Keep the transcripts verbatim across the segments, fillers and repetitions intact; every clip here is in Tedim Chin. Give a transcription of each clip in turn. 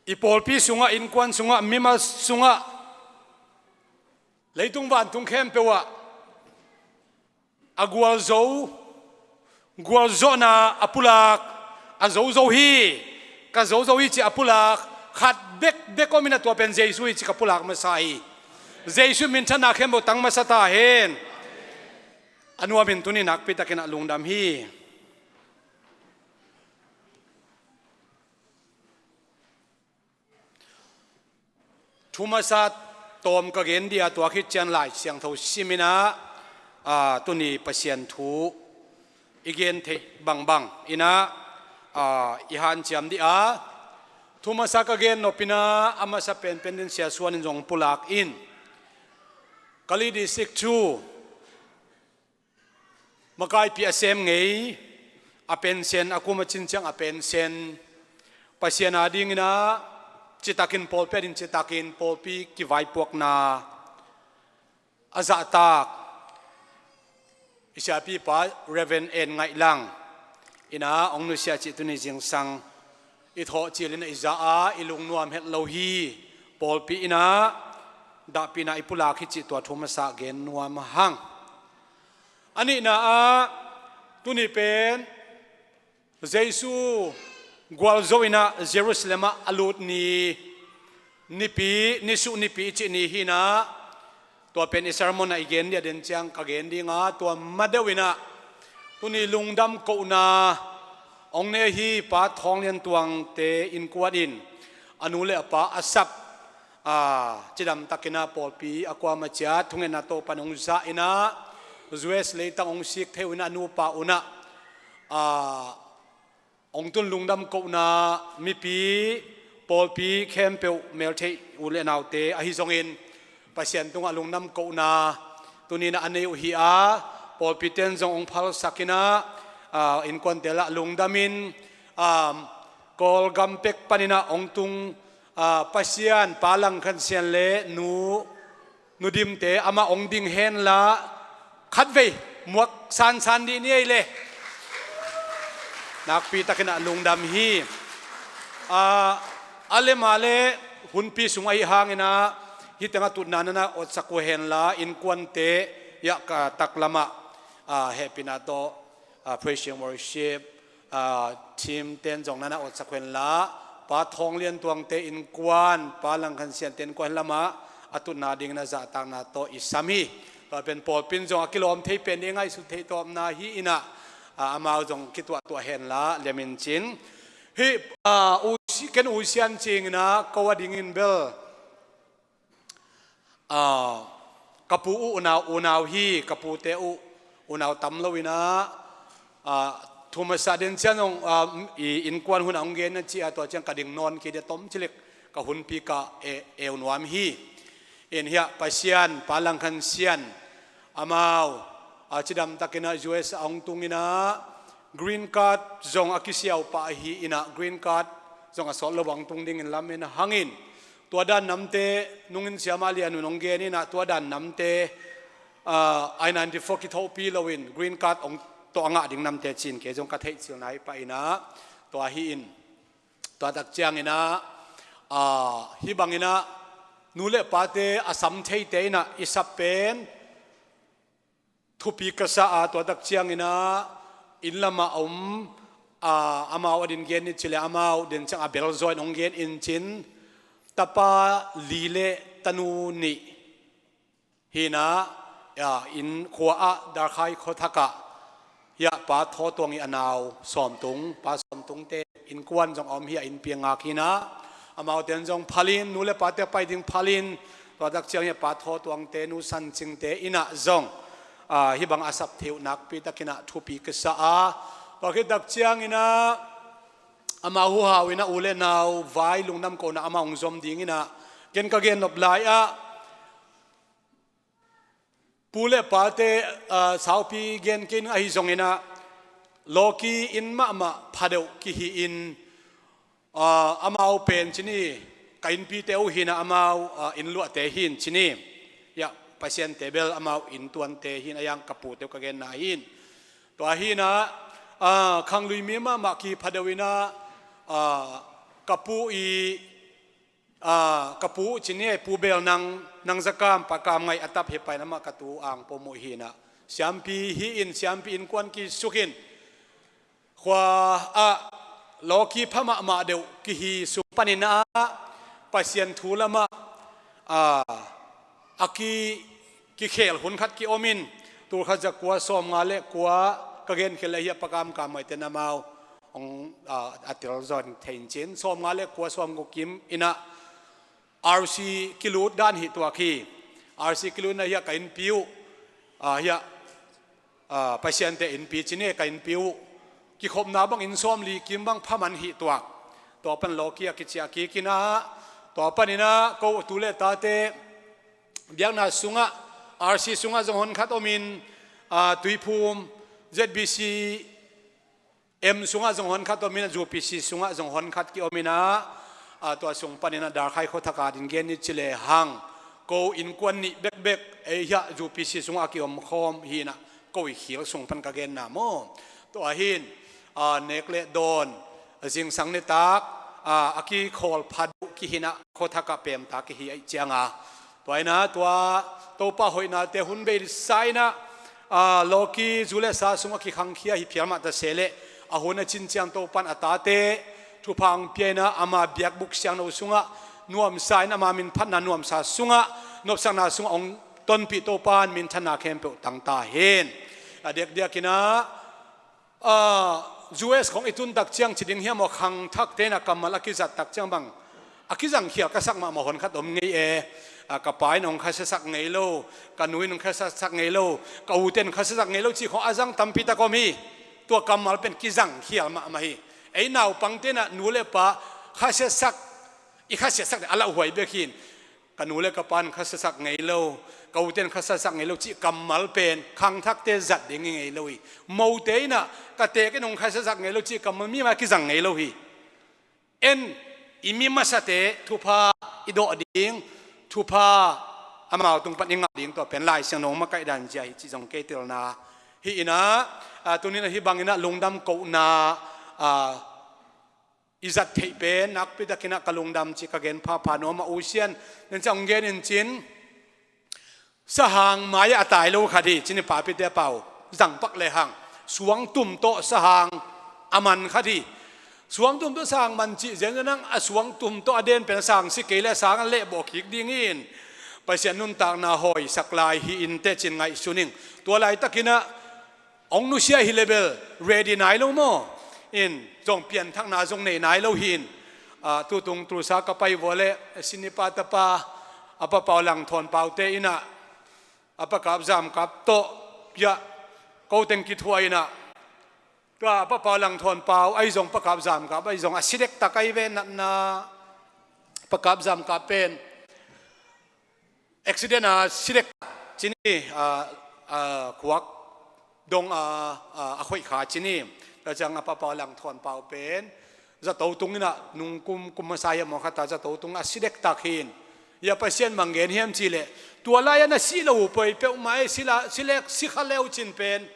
i pawlpi sungah, innkuan sungah, mimal sungah, leitung vantung khempeuh ah a gualzo, gualzawhna a pulak, a zozo hi, ka zozo hi cih a pulak khat bekbek om in ah, tua pen Jesu hi cih ka pulak masa hi. Jesu minthanna khempeuh tang masa ta hen. A nuam in tuni nakpi takin ah lungdam hi. Thu masa tawm ka gen dih a, tua khit ciang Lai Siangtho sim in ah, aa, tuni Pasian thu i gen theih bangbang in ah, aa, i hanciam dih a. Thu masa ka gen nop in ah, a masa penpen din Sia Suan in zong pulak in, Kalay District thu makaipi a sem ngei, a pension, a kum a cin ciang a pension, Pasian a ding in ah citakin, pawlpi a ding citakin pawlpi kivaipuakna a zahtak i siapipa Reverend En Ngaih Lang in ah hong nusia cih tuni zingsang i thawhcil in ah i za a, i lungnuam het lo hi. Pawlpi in ah dahpihna i pulak hi cih tua thu masa gen nuam hang. A nihna ah, tuni pen Jesu gualzo in ah Jerusalem ah a lut ni, nipi, nisuh nipi i cih ni hi in ah, tua pen i sermon ah i gen dih a, den ciang ka gen ding a, tua ma deuh in ah tuni lungdam kohna hong nei hi Pa Thawng Lian Tuangte innkuan in a nu le a pa a sap, aa, cidam takin ah pawlpi a kuama ciat thungetna Topa'n hong zah in ah, U S leitang hong sik thei uh in ah, a nupa un ah, aa, hong tun lungdam kohna mipi, pawlpi khempeuh, meltheih u le naute ahi zongin Pasian tungah lungdam kohna tuni in ah a nei uh hi a, pawlpite'n zong hong phalsak in ah, aa, innkuante lah lungdam in, aa, Kawlgam pek panin ah hong tung, aa, Pasian, Pa Lang Khan Sian le Nu, Nu Dimte, amah hong ding hen la, khatvei muak sansan dih ni ei le. Nakpi takin ah lungdam hi. Aa, a le ma le hunpi sung ahi hangin ah, hih teng a tutna na na otsak uh hen la, innkuante, hiah ka taklam ah, aa, hehpihna tawh, aa, praise and worship, aa, team te'n zong na na otsak uh hen la, Pa Thawng Lian Tuangte innkuan, Pa Lang Khan Siante innkuan lam ah a tutna dingin a zahtakna tawh i sam hi. Tua pen pawlpi in zong a kilawm thei pen ding, ngaihsut theih tawpna hi in ah, aa, amau zong kituahtuah hen la, lem in cin. Hih, aa, U Si-, ken U Sian Cing in ah ko a dingin bel, aa, ka pu uh unau, unau hi, ka pute uh unau tam lo in ah, aa, thu masa den ciang zong, aa, i innkuan hun a hong gen na ci a, tua ciang ka ding nawn kei dih a, tom ci lek ka hunpi ka e-, eu nuam hi. In hiah Pasian, Pa Lang Khan Sian, amau, aa, cidam takin ah U S a hong tung in ah, green card zong a kisiau pah ahi in ah, green card zong a sawt lo a hong tung dingin lamen hangin, tua dan namte, nungin Siamah Lian Un hong gen in ah, tua dan namte, aa, I ninety-four kithohpi loin green card hong tawh a ngah ding namte ci-in kei zong ka theihcilna hi pah in ah, tua hi in, tua tak ciangin ah, aa, hih bangin ah nu le pate a sam theite in ah i sap pen thupi ka sa a, tua tak ciangin ah inn lam ah om, aa, amau a din gen ni ci le, amau den ciang a belzaw in hong gen in cin, tapa li le tanu nih hi in ah, aa, inn khua ah Darkhai khuathak ah hiah Pa Thaw Tuang ii a nau Sawm Tung, Pa Sawm Tungte innkuan zong a om hi a, innpi a ngak hi in ah, amaute'n zong phal in, nu le pate pai ding phal in, tua tak ciang hiah Pa Thaw Tuangte, Nu San Cingte in ah zong, aa, hih bang a sap thei uh nakpi takin ah thupi ka sa a, tua khit tak ciangin ah amau huhau in ah u le nau vai lungdam kohna amau hong zom dingin ah, ken ka gen nop lai ah, pu le pate, aa, saupi gen kei ning ahi zongin ah, lawki inn mahmah phadeuh kihi in, aa, amau pen ci ni, ka innpite uh hi in ah, amau, aa, inn luahte hi in ci ni. Hiah Pasiante bel amau inntuante hi in, a yang ka pute uh ka genna hi in. Tua hi in ah, aa, khanglui mi mahmah kihi phadeuh in ah, aa, ka pu ii ah, ka pu uh ci ni, Pu Bel Nang, Nang Za Kam, Pa Kam Ngaih a tap hi pai in amah ka tu ang pom uh hi in ah, siampi hi in, siampi innkuan kisuk in, khua ah lawki pha mahmah deuh kihi sung panin ah Pasian thu lamah, ah, a ki, kikhel hun khat ki-om in, tul khat za kua sawm nga le kua ka genkhial le hi a, Pa Kam Kam Ngaihte in amau hong, ah, a tel zaw thei in cin, sawm nga le kua sawm guk kim in ah R C kilut dan hi tuak hi. R C kilut in ah hi a ka innpi uh, ah, hi a, ah, Pasian te innpi ci ni, ka innpi uh kikhopna bang inn sawm li kim bang pha man hi tuak. Tua pan lawki a kiciah kik in ah, tua panin ah ko tu le tate biakna sungah, R C sungah zong honkhat om in, ah, Tuiphum Z B C M sungah zong honkhat om in ah, U P C sungah zong honkhat ki-om in ah, ah, tua sung panin ah Darkhai khuathak a ding gen ni ci le hang, ko innkuan nih bekbek ei hi a U P C sungah a ki-om khawm hi in ah, ko i khil sung pan ka genna maw. Tua hi in, ah, nek le dawn, zingsang nitak, ah, a kikhawl pha deuh kihi in ah, khuathak ah pemta kihi ahih ciang a, tua in ah tua Topa hoihnate hun bei sa in ah, ah, lawki zu le sa sungah kikhangkhia hi phial mah ta se leh, a hun a cin ciang Topa in a tate thupha hong pia in ah, ama biakbuk siangtho sungah nuamsa in, ama minphatna nuamsa sungah, nopsakna sungah hong tonpih Topa in minthanna khempeuh tang ta hen. A diakdiak in ah, ah, U S khong i tun tak ciang ci ding hiam aw, khangthakte in a kammal a kizat tak ciang bang a kizangkhial ka sak mahmah honkhat om ngei e. Ah, ka pa in hong khasiasak ngei lo, ka nu in hong khasiasak ngei lo, ka ute in hong khasiasak ngei lo cih khong a zang tampi tak om hi. Tua kammal pen kizangkhial mahmah hi. Ei naupangte in ah nu le pa khasiasak, i khasiasak te a lauhuai bek hi in, ka nu le ka pa in khasiasak ngei lo, ka ute in khasiasak ngei lo cih kammal pen khangthakte zat ding hi ngei lo hi. Mote in ah ka teek in hong khasiasak ngei lo cih kammal mi mah kizang ngei lo hi. En, i mi masate thupha i dawh ding, thupha amau tung pan i ngah ding, tua pen Lai Siangtho makaih dan zia hi cih zong kei telna hi in ah, ah, tuni in ah hih bang in ah lungdam kohna, ah, i zat theih pen nakpi tak in ah ka lungdam cih ka gen phapha nuam a, U Sian, nen ciang hong gen in cin, sahang mai-ah a tai lo khat hi cin, i papite pau zang pak le hang, suangtum tawh sahang a man khat hi. Suangtum tawh sahang man cih zen nang, a suangtum tawh a den pen sahang si kei le sahang a lehbawh kik ding in, Pasian nuntakna hawisak lai hi in teh cin ngaihsun ing. Tua laitak in ah hong nusia hi leh bel ready nai lo maw? In zong pianthakna zong nei nai lo hi in, ah, tutung Tulsa ka pai vua leh Sinipa tapa, a Pa Pau Lang Thawn Paute in ah, a Pa Kap Zam Kap tawh, ya, ko teng kithuah in ah, tua a Pa Pau Lang Thawn Pau ahi zong, Pa Kap Zam Kap ahi zong a si dektak ahi ve, natna Pa Kap Zam Kap pen accident a si dek cin hi, a, a, khuak dong a, a, a khoih kha cin hi. Tua ciang a Pa Pau Lang Thawn Pau pen zato tung in ah, nung kum, kum masa hiam aw khat a zato tung a si dektak hi in. Ya, Pasian bang gen hiam cih leh, tua lai-ah na si lo uh poi peuhmah ei, si la, si lek, si kha le uh cin pen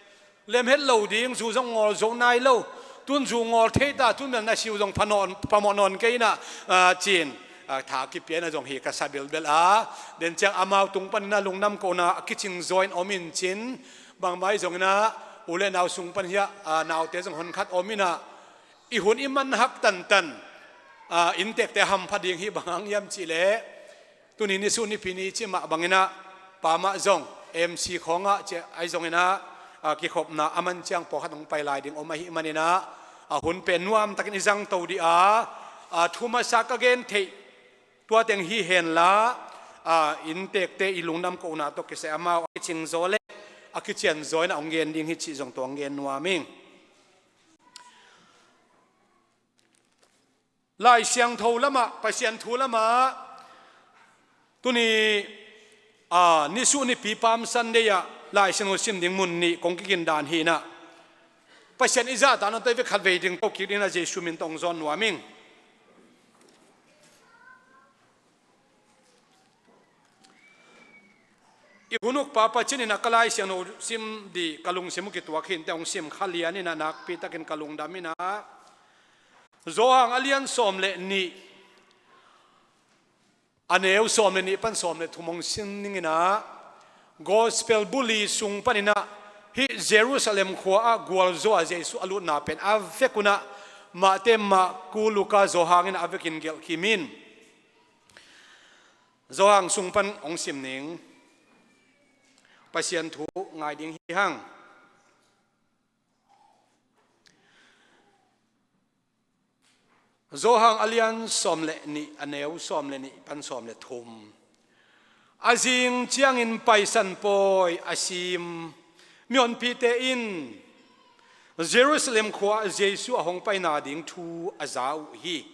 lem het lo ding, zu zong ngawl zo nai lo. Tun zu ngawl thei ta, tun bel na si uh zong pha nawn, phamawh nawn kei in ah, ah, cin, ah, tha kipia in ah zong hi ka sa bilbel a. Den ciang amau tung pan in ah lungdam kohna a kicing zaw in om in cin, bangmah ahi zong in ah u le nau sung pan hi a, ah, naute zong honkhat om in ah, i hun i man hak tantan, ah, inntekte hampha ding hi. Bang hang hiam cih leh, tuni ni su nipi ni cih mah bang in ah, pa mah zong M C khawngah ci ahi zong in ah, ah, kikhopna a man ciang pawlkhat hong pai lai ding om ahih man in ah, a hun pen nuam takin i zang to dih a, ah, thu masa ka gen theih tua teng hi hen la, ah, inntekte i lungdam kohna tawh kisai amau a kicing zaw le a kician zaw in ah hong gen ding hi cih zong tua hong gen nuam ing. Lai Siangtho lamah, Pasian thu lamah, tuni, aa, nisuh nipi Palm Sunday ah Lai Siangtho sim ding mun nih kong kigindan hi in ah, Pasian i zahtakna tawh i vek khatvei ding to kik ding in ah Jesuh min tawh hong zawn nuam ing. I hun ukpa Pa Cin in ah ka Lai Siangtho sim ding ka lungsim uh kituak hi in teh, hong sim kha lian in ah nakpi takin ka lungdam in ah, Johan a lian sawm le nih, a neu sawm le nih pan sawm le thum hong sim ning in ah, Gospel buli sung panin ah hih Jerusalem khua ah gualzo a Jesu a lutna pen a vek un ah Mate, Marku, Luka, Johan in a vekin gelh kik in. Johan sung pan hong sim ning. Pasian thu ngai ding hi hang. Johan a lian sawm le nih, a neu sawm le nih pan sawm le thum. A zing ciangin Paisan pawi a sim mihonpite in Jerusalem khua ah Jesu a hong paina ding thu a za uh hi.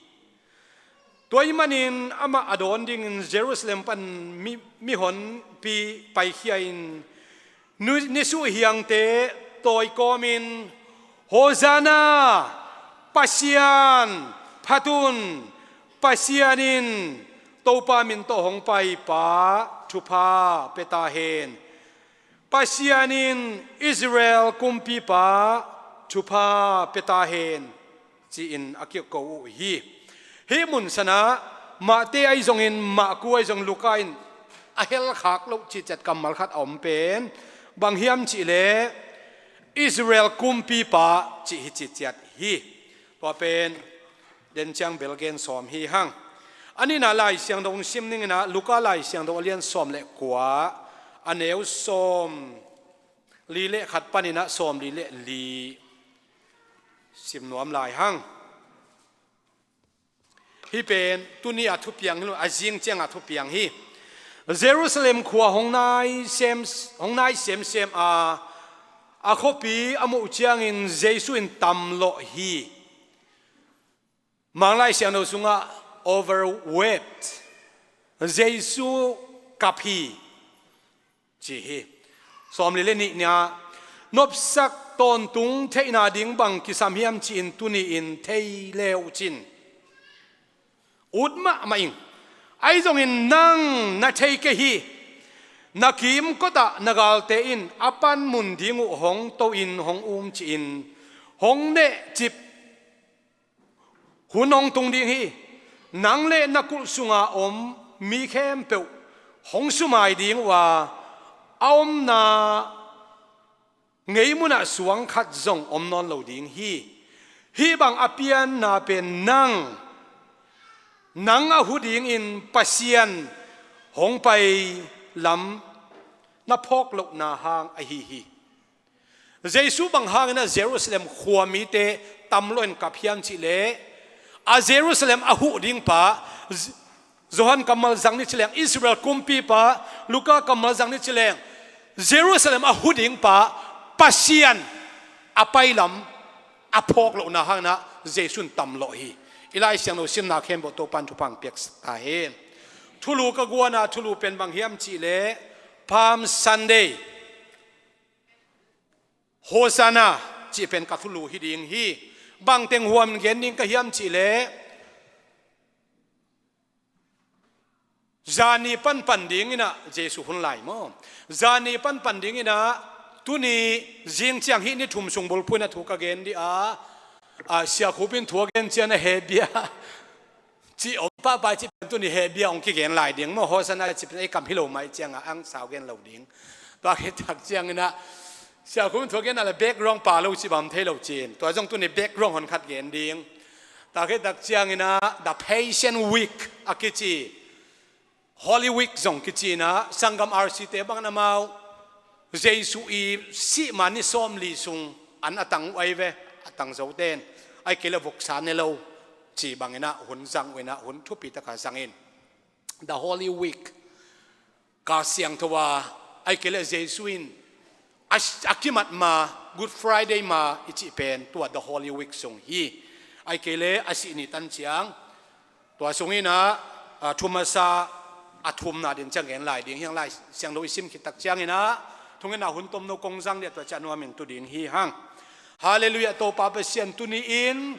Tua ahih manin amah a dawn dingin Jerusalem pan mi, mihonpi paikhia in nu-, nisuh hiangte tawi kawmin, "Hosanna! Pasian phat un! Pasian in Topa min tawh hong paipa thupha pia ta hen! Pasian in Israel kumpipa thupha pia ta hen," ci-in a kiko uh hi. Hih mun sanah Mate ahi zongin, Marku ahi zongin, Luka in a helkhak loh cihciat kammal khat a om pen bang hiam cihleh Israel kumpipa cih hi cihciat hi. Tua pen den ciang bel gen sawm hi hang. A nihna Lai Siangtho hong sim ning in ah, Luka Lai Siangtho a lian sawm le kua, a neu sawm li le khat panin ah sawm li le li sim nuam lai hang. Hih pen tuni a thupiang hi lo, a zing ciang a thupiang hi. Jerusalem khua hong nai sem, hong nai semsem a, a khuapi a muh ciangin Jesu in tamlawh hi. Manglai Siangtho sungah overwhelmed, Jesu kap hi, ci hi. Sawm li le nih ni-a, nopsak tawntung theihna ding bang kisam hiam ci-in tuni-in thei le uh cin. Ut mahmah ing. Ahi zongin nang na thei kei hi. Na kimkotah na galte in a panmun ding uh hong to-in hong um ci-in hong nehcip hun hong tung ding hi. Nang le na kulh sunga om mi khempeuh hong sumai ding uh a, a omna ngei munah suang khat zong om nawn lo ding hi. Hih bang a pianna pen nang, nang a hu dingin Pasian hong pai lam na phawk lohna hang ahi hi. Jesu bang hangin a Jerusalem khuamite tamlawhin kap hiam cihleh, a Jerusalem a huh ding pa, Z-, Johan kammal zang ni cileng, Israel kumpipa, Luka kammal zang ni cileng, Jerusalem a huh ding pa, Pasian a pailam a phawk lohna hangin a Jesu in tamlawh hi. I Lai Siangtho simna khempeuh Topa'n thupha hong piaksak ta hen. Thulu ka guana thulu pen bang hiam cihleh, Palm Sunday, Hosanna cih pen ka thulu hi ding hi. Bangteng huam gen ding ka hiam cihleh, zani panpan dingin a Jesu hun lai maw? Zani panpan dingin a tuni zing ciang hih ni thum sung bulphuh in a thu ka gen dih a, a, Sia Khup in thu a gen ciang a heh bia cih om pahpah cih pen tuni heh bia hong kigen lai ding maw? Hosanna cih pen ei kam hi lo mah ciangin a ang sau gen lo ding. Tua khit tak ciangin a Sia Khup in thu a gen a le background pa lo cih bang thei lo cin. Tua zong tuni background hon khat gen ding. Tua khit tak ciangin a The Passion Week a kici, Holy Week zong kici in a, sanggam R C te bangin amau Jesu i sih ma ni sawmli sung an a tang uh ahi ve, a tang zote in. Ahih kei leh voksa ne lo ci bangin a hun zang uh in a, hun thupi takin zang in. The Holy Week, kal siangtho a, ahih kei leh Jesu in a, a kimat ma, Good Friday ma i cih pen tua The Holy Week sung hi. Ahih kei leh a sih ni tan ciang, tua sungin a, a, thu masa a thumna den ciang gen lai ding hi hang. Lai Siangtho i sim khit tak ciangin a, thungetna hun tomno kong zang dih a, tua ciang nuamin tu ding hi hang. Halleluiah, Topa Pasian, tuni-in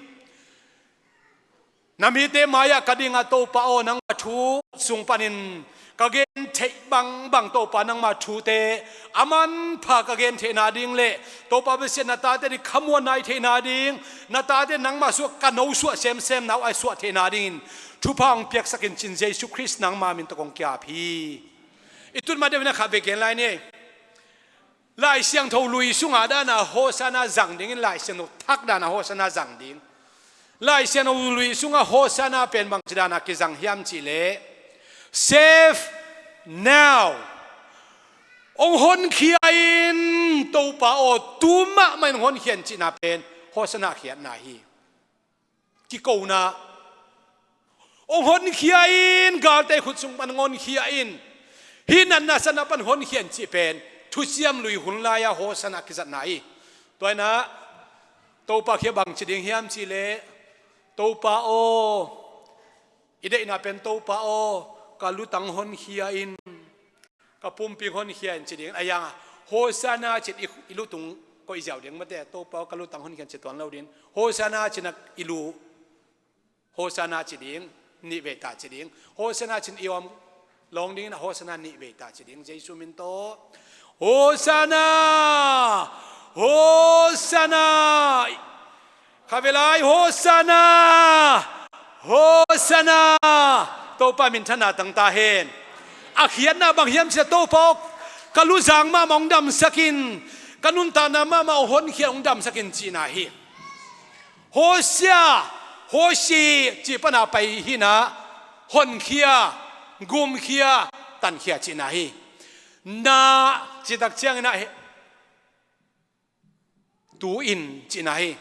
na mite mai-ah ka ding a, Topa aw, nangma thu sung panin ka gen theih bangbang, Topa, nangma thute a manpha ka gen theihna ding le, Topa Pasian, na tate ading khamuanna i theihna ding, na tate nangma suah, ka no suah semsem, na uh a suah theihna dingin thupha hong piaksak in ci-in Jesu Khrist nangma min tawh kong ki-ap hi. I tun mah deuh in a khat vei gen lai ni. Lai Siangtho lui sungah dan a Hosanna zang dingin, Lai Siangtho thak dan a Hosanna zang ding. Lai Siangtho lui sungah Hosanna pen bangci dan a kizang hiam cih leh, "Save now." Hong honkhia in, Topa aw, tu mahmah in hong honkhia in cihna pen Hosanna khiatna hi. Kikona, hong honkhia in, galte khut sung pan hong honkhia in, hih natna satna pan hong honkhia in cih pen thuciam lui hun lai-a Hosanna kizatna hi. Tua in ah Topa kiang bangci ding hiam cih leh, "Topa aw, i deihna pen Topa aw, ka lutang honkhia in, ka pumpi honkhia in," ci ding. A yang a Hosanna ci-in i, i lutung koih ziau ding mate, "Topa aw, ka lutang honkhia in," ci tuan lo ding. Hosanna ci-in a i lu, Hosanna ci ding, nih vei ta ci ding. Hosanna ci-in i om lawng dingin a Hosanna nih vei ta ci ding. Jesu min tawh, Hosanna! Hosanna! Kha ve lai, Hosanna! Hosanna! Topa minthanna tang ta hen. A khiatna bang hiam cih leh, "Topa aw, ka luzang mahmah hong damsak in, ka nuntakna mahmah hong honkhia, hong damsak in," cihna hi. Hosia, Hosi cih pan a pai hi-in ah honkhia, gumkhia, tankhia cihna hi. Na cih tak ciangin ah he-, tu-in cihna hi.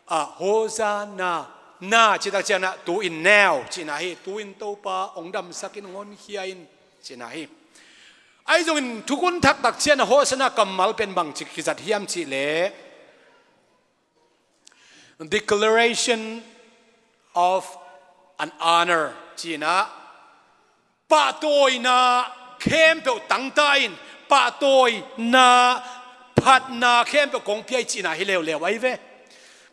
Ah, Hosanna, na cih tak ciangin ah tu-in, now cihna hi. Tu-in Topa hong damsak in, hong honkhia in cihna hi. Ahi zongin thukhun thak tak ciangin ah Hosanna kammal pen bangci kizat hiam cih leh, declaration of an honor, ci-in ah pahtawina khempeuh tang ta in, pahtawina, phatna khempeuh kong pia hi cihna hi leuleu ahi ve.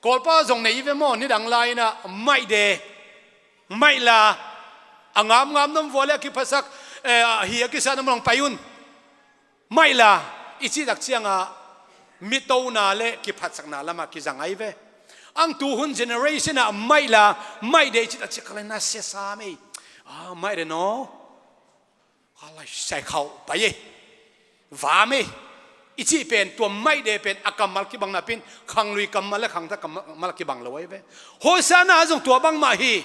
Kawlpau zong nei hi ve maw, nidang lai-in ah Maih Day, Maih La, a ngamngam na om vua leh a kiphatsak, eh, hi a kisa na om leh hong pai un. Maih La i cih tak ciangin ah mitona leh kiphatsakna lamah kizang ahi ve. Ang tuhun generation ah Maih La, Maih Day i cih tak ciang ka lai-in ah sia sa mei. Ah, Maih Day no. Ka lai sai khauh pai e. Va mei. I cih pen, tua Maih Day pen a kammal kibang napi-in, khanglui kammal leh khangthak kammal kibang lo ahi ve. Hosanna zong tua bangmah hi.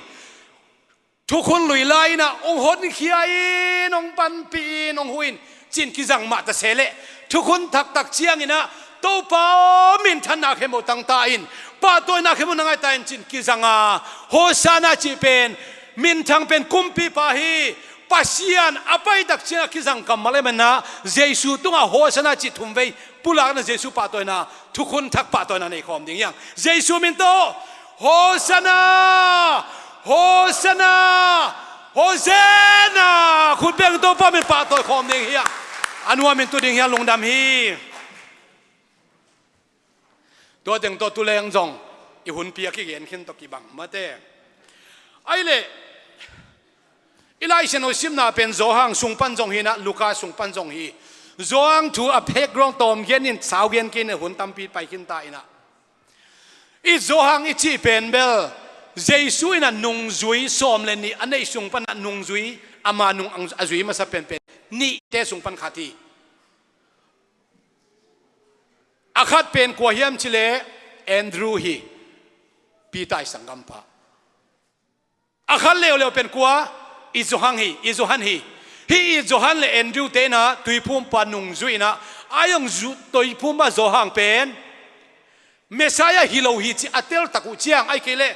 Thukhun lui lai-in ah hong honkhia in, hong panpih in, hong huh in ci-in kizang mah ta se leh, thukhun thak tak ciangin ah Topa aw, minthanna khempeuh tang ta in, pahtawina khempeuh na ngai ta in ci-in kizang a, Hosanna cih pen minthang pen kumpipa hi, Pasian a pai tak ciangin ah kizang kammal ahih manin ah Jesu tungah Hosanna cih thum vei pulakna, Jesu pahtawina, thukhun thak pahtawina nei khawm ding hi hang. Jesu min tawh, Hosanna! Hosanna! Hosanna! Khut beng, Topa min pahtawi khawm ding hi hang. A nuam in tu ding hi hang, lungdam hi. Tua teng tawh tu leng zong i hunpi a kigen khin tawh kibang mate. Ahih leh, i Lai Siangtho simna pen Johan sung pan zong hi-in ah, Luka sung pan zong hi. Johan thu a background tawm gen in, sau gen kei in, hun tampi pai khin ta in ah. I Johan i cih pen bel, Jesu in ah nungzui sawm leh nih a neih sung pan ah nungzui, ama nung a zui masa penpen nihte sung pan khat hi. A khat pen kua hiam cih leh Andrew hi, Peter i sanggampa. A khat leuleu pen kua? I Johan hi, i Johan hi. Hih i Johan leh Andrew te in ah Tuiphumpa nungzui in ah, a hong zu-, Tuiphumpa Johan pen Messiah hi lo hi cih a tel tak uh ciang, ahih kei leh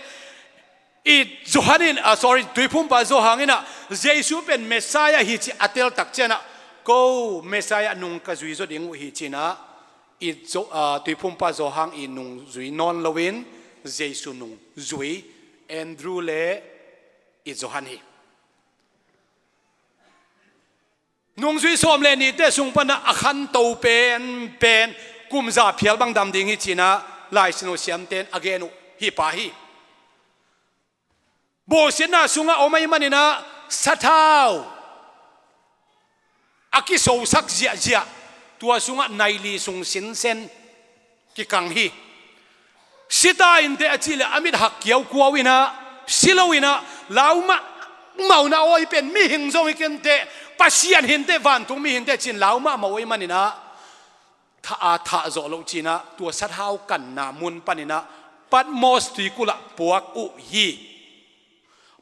i Johan in, ah, sorry, Tuiphumpa Johan in ah Jesu pen Messiah hi cih a tel tak ciangin ah, ko Messiah nung ka zui zaw ding uh hi ci-in ah, i Jo-, ah, Tuiphumpa Johan i nung zui nawn loin, Jesu nung zui Andrew leh i Johan hi. Nungzui sawm leh nihte sung pan ah a khanto penpen kum za phial bang dam ding hi ci-in ah Lai Siangtho siamte in a gen uh hih pa hi. Bawlsiatna sungah om ahih manin ah sathau a kisosak ziahziah, tua sungah nai li sung sinsen kikang hi. Si ta inteh a cih leh a mit hak kiaukuau in ah, Si lo inah lau mahmah uh na awi pen mihing zong hi kenteh, Pasian hinteh, vantung mi hinteh ci-in lau mahmah uh ahih maninah thah a thah zawh loh cinah tua sathau kanna mun paninah Patmos tuikulh ah puak uh hi.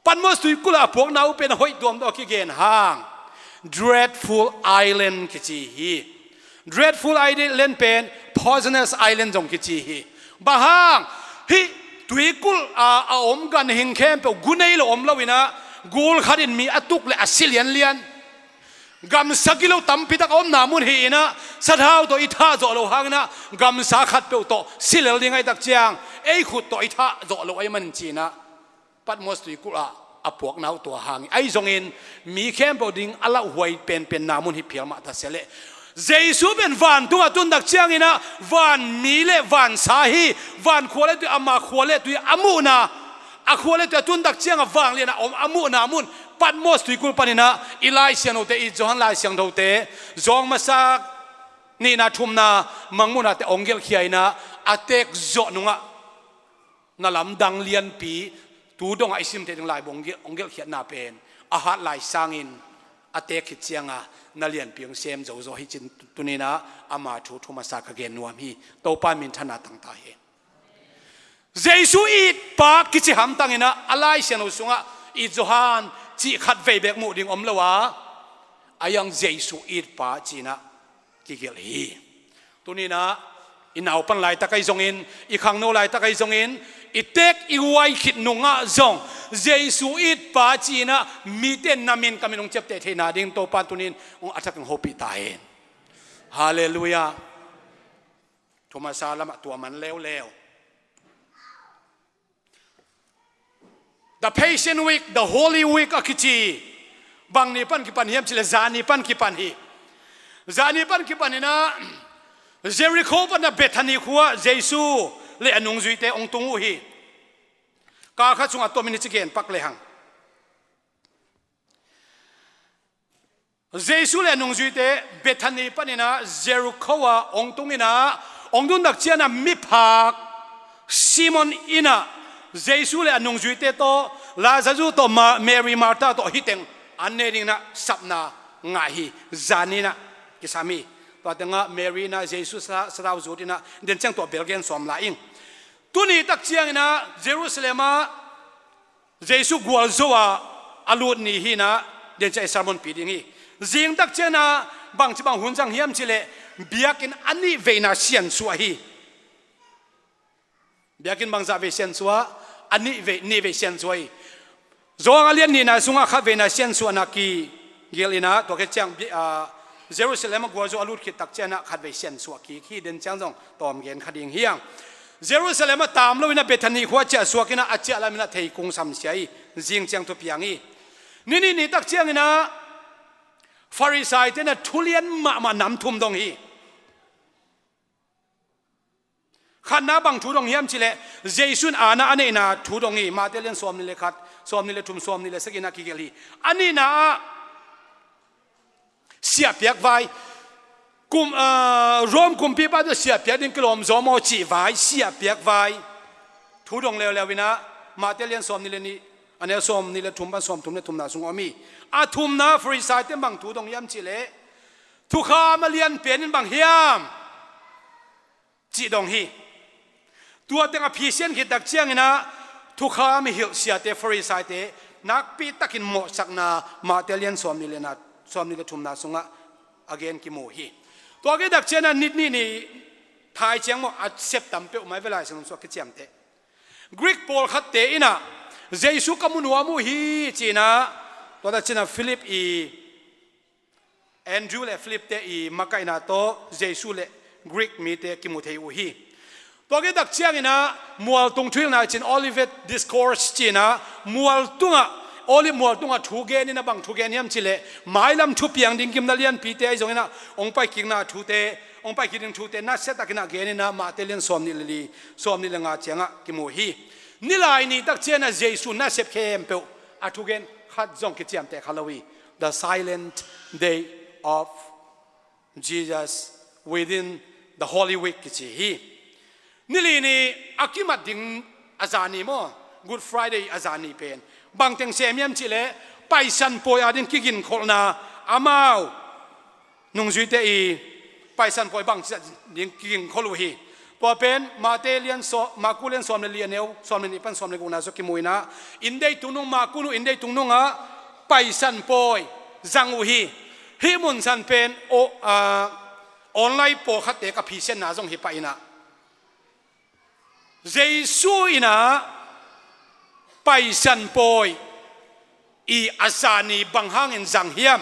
Patmos tuikulh ah a puakna uh pen a hoih tuamtuam a kigen hang Dreadful Island kici hi. Dreadful Island pen Poisonous Island zong kici hi. Bang hang? Hih tuikulh a a om ganhing khempeuh gu nei lo om lo inah gul khat in mi a tuk le a si lianlian. Gamsa gilo tampitak a omna mun hi inah sathau tawh i thah zawh loh hanginah gamsa khatpeuh tawh si lel ding ahih tak ciang ei khut tawh i thah zawh loh ahih manin cinah Patmos tuikulh ah a puakna uh tua hang hi. Ahi zongin mi khempeuh ding a lauhuai penpenna mun hi phial mah ta se leh Jesu pen vantung a tun tak cianginah vanmi le vansa hi. Van khua le tui, ama khua le tui a muhna, a khua le tui a tun tak ciang a vanglian a om a muhna mun Patmos tuikulh paninah i Lai Siangthote, i Johan Lai Siangthote zawng masa nihna thumna Mangmuhna te hong gelhkhia inah a teek zawh nungah na lamdang lianpi tu dongah i simte ding laibu hong gelh, hong gelhkhiatna pen a hat lai sangin a teek khit cianga na lianpi hong sem zozo hi cin tuninah ama thu thu masa ka gen nuam hi. Topa minthanna tangta hi. Jesu itpa kici hamtanginah a Lai Siangtho sungah i Johan cih khat vei bek muh ding om lo a, a yang Jesu itpa cinah kigelh hi. Tuninah i naupan laitak ahi zongin, i khangno laitak ahi zongin, i teek i huai khit nungah zong Jesu itpa cinah mite na min ka min hong ciapteh theihna ding Topa tunin hong a thakin hopih ta hen. Halleluiah. Thumasa lamah tua man leuleu. The Passion Week, the Holy Week a kici. Bang ni pan kipan hiam cileh zani pan kipan hi. Zani pan kipan inah Jericho pan a Bethany khua Jesu le a nungzuite hong tung uh hi. Kal khat sungah tua min i ci gen pak lehang. Jesu le a nungzuite Bethany paninah Jericho ah hong tunginah hong tun tak cianah miphak Simon innah Jesu le a nungzuite tawh Lazarus tawh Ma-, Mary Martha tawh hih teng an ne dinginah sapna ngah hi. Zan innah kisam hi. Tua tengah Mary innah Jesu sa-, sathau zut innah den ciang tua bel gen sawm lai ing. Tuni tak cianginah Jerusalem ah Jesu gualzo a a lut ni hinah den ciang i sermon pi ding hi. Zing tak cianginah bangci bang hun zang hiam cileh biakinn a nih veina siansuah hi. Biakinn bangzah vei siansuah? A nih vei, nih vei siansuah hi. Zawng a lian nihna sungah khat veina siansuahna kigelh inah tua khit ciang bi-, a, Jerusalem ah gualzo a lut khit tak cianginah khat vei siansuah kik hi. Den ciang zong tawm gen kha ding hiang. Jerusalem ah tam loinah Bethany khua ciah suak inah a ciah laminah thei kung samsia hi. Zing ciang thupiang hi. Ni nih ni tak cianginah Farisaite inah thulian mahmah nam thum dong hi. Khatna bang thu dong hiam cileh Jesu in aana a neihna thu dong hi. Mate lian sawmnih le khat, sawmnih le thum, sawmnih le sagihna kigelh hi. A nihna ah siahpiak vai. Kum, ah, Rome kumpipa tawh siahpiak ding kilawm zaw maw cih vai, siahpiak vai. Thu dong leuleu inah Mate lian sawmnih le nih, a neu sawmnih le thum pan sawmthum le thumna sung om hi. A thumna Farisaite bang thu dong hiam cileh thukham a lian penin bang hiam cih dong hi. Tua teng a phisian khit tak cianginah thukham i hilh siate Farisaite nakpi takin mawhsakna Mate lian sawmnih le na, sawmnih le thumna sungah a gen kimu hi. Tua khit tak cianginah nit nih ni thai ciang maw a sep tam peuhmah i ve Lai Siangtho sungah kiciamteh. Greek pawlkhatte inah Jesu ka mu nuam uh hi cinah tua tak cianginah Philip i Andrew le Philip te i makaihna tawh Jesu le Greek mite kimu thei uh hi. Tua khit tak cianginah mualtung thuhilhna cin Olivet Discourse cinah mualtungah, Olive mualtungah thu geninah bang thu gen hiam cileh mailam thupiang ding gimna lianpite ahi zonginah hong paikikna thute, hong paikik ding thute nasia takinah geninah Mate lian sawmnih le li, sawmnih le nga ciangah kimu hi. Nilai ni tak cianginah Jesu nasep khempeuh a thugen khat zong kiciamteh kha lo hi. The silent day of Jesus within the Holy Week kici hi. Nili ni a kimat ding a zani maw? Good Friday a zani pen bang teng sem hiam cih leh Paisan pawi ading kiginkholhna, amau nungzuite i Paisan pawi bang cih ding kiginkhol uh hi. Tua pen Mate lian sawm, Maku lian sawm le li, a neu sawm le nih pan sawm le gukna sung kimu in ah, inn deitung nung, Maku nu inn deitung nungah Paisan pawi zang uh hi. Hih mun san pen o, a, online pawlkhatte ka phisakna zong hi pah in ah, Jesu in ah Paisan pawi i a zani bang hangin zang hiam?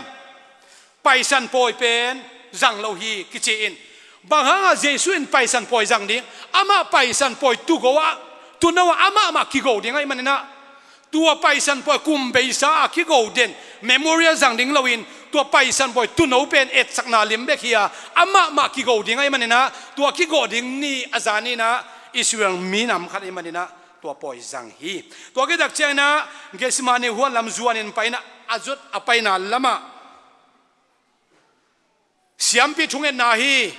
Paisan pawi pen zang lo hi kici in. Bang hangah Jesu in Paisan pawi zang ding? Amah Paisan pawi tugo ah, tuuno ah amah mah kigo ding ahih manin ah, tua Paisan pawi kum beisa a kigo den, memorial zang ding loin, tua Paisan pawi tuuno pen etsakna lim bek hi a, amah mah kigo ding ahih manin ah, tua kigo ding ni a zani in ah Israel minam khat ahih manin ah tua pawi zang hi. Tua khit tak ciangin ah Gethsemane huan lam zuanin pai in ah, a zut a paina lamah siampi thungetna hi.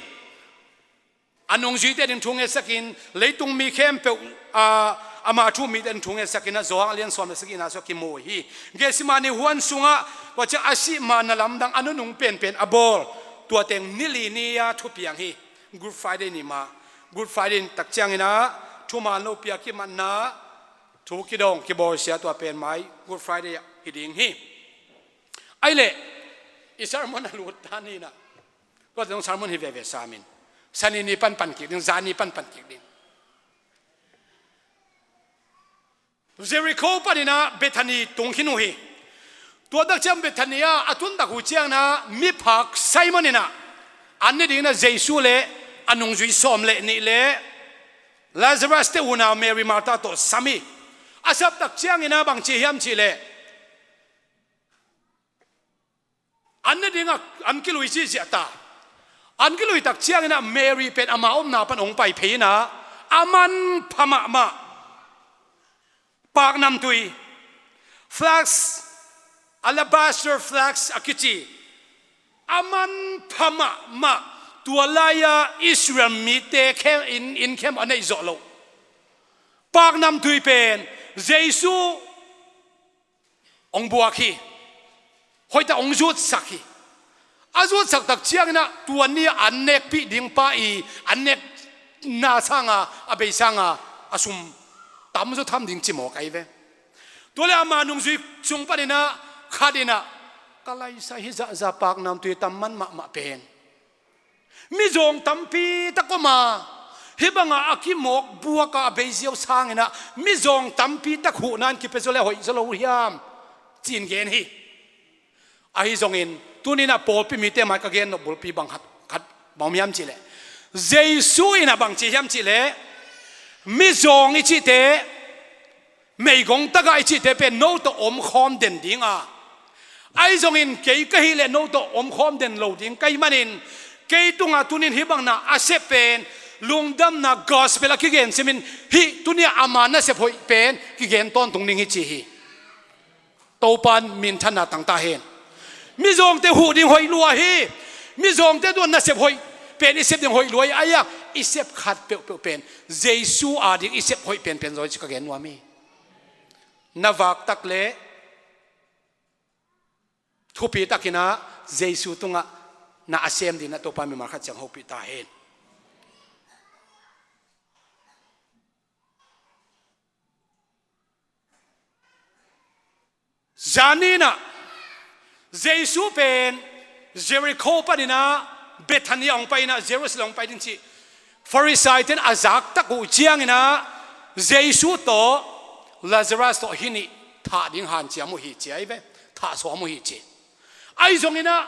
A nungzuite ding thungetsakin, leitung mi khempeuh, a, ama thu mite ding thungetsakin ah Johan a lian sawm le sagihna sung kimu hi. Gethsemane huan sungah tua ciang a sih mana lamdang a nunung penpen a bawl, tua teng ni li ni-a thupiang hi. Good Friday ni mah, Good Friday ni tak ciangin ah thuman lopi a kimatna, thu kidong kibawlsia, tua pen mai Good Friday ah hi ding hi. Ahih leh i sermon a lut ta ni in ah, tua teng sermon hi veve sam in, Sani ni pan pan kik ding, zani pan pan kik ding. Jericho panin ah Bethany tung khin uh hi. Tua tak ciang Bethany ah a tun tak uh ciangin ah miphak Simon in ah an ne dingin ah Jesu le a nungzui sawm le nih le Lazarus te unau Mary, Martha tawh sam hi. A sap tak ciangin ah bang ci hiam cih leh, an ne dingah an kilui ziahziah ta. An kilui tak ciangin ah Mary pen ama omna pan hong pai phei in ah, a manpha mahmah paknamtui, flask, alabaster flask a kici, a manpha mahmah, tua lai-a Israel mite khem, inn, inn khem a neih zawh loh paknamtui pen Jesu hong buak hi. Hoihtak hong zutsak hi. A zutsak tak ciangin ah tua ni-a an nekpih ding pa i an nekna sanga, a bei sanga a sum tamzaw tham ding cimawk ahi ve. Tua leh ama nungzui sung panin ah khat in ah, ka laisa hi zahzah paknamtui tam man mahmah pen, mizawng tampi tak om a, hih bangah a kimawk buak a, a bei ziau sangin ah mizawng tampi tak huhna in kipia zaw leh hoih zaw lo hiam, ci-in gen hi. Ahi zongin tuni in ah pawlpi mite mai ka gen nop bulpi bang khat, khat bang om hiam cih leh, Jesu in ah bang ci hiam cih leh, mizawng i cihte, meigong tagah i cihte pen no tawh omkhawm den ding a, ahi zongin kei ka hih leh no tawh omkhawm den lo ding ka hih manin, kei tungah tuni in hih bang na a sep pen, lungdamna gospel a kigen simin, hih tuni-a ama nasep hoih pen kigen tawntung ding hi, ci hi. Topa in minthanna tang ta hen. Mizawngte huh ding hoih lua hi. Mizawngte tungah nasep hoih pen i sep ding hoih lua hi. Ahi a, i sep khat peuhpeuh pen Jesu ading i sep hoih penpen zaw hi, ci ka gen nuam hi. Na vak tak leh thupi takin ah Jesu tungah na a sem dingin ah Topa in mimal khat ciang hopih ta hen. Zani in ah Jesu pen Jericho panin ah Bethany ah hong pai in ah, Jerusalem hong pai ding cih Farisai-te in a zak tak uh ciangin ah, Jesu tawh Lazarus tawh hih nih thah ding hanciam uh hi, ci ahi ve. Thah sawm uh hi, ci. Ahi zongin ah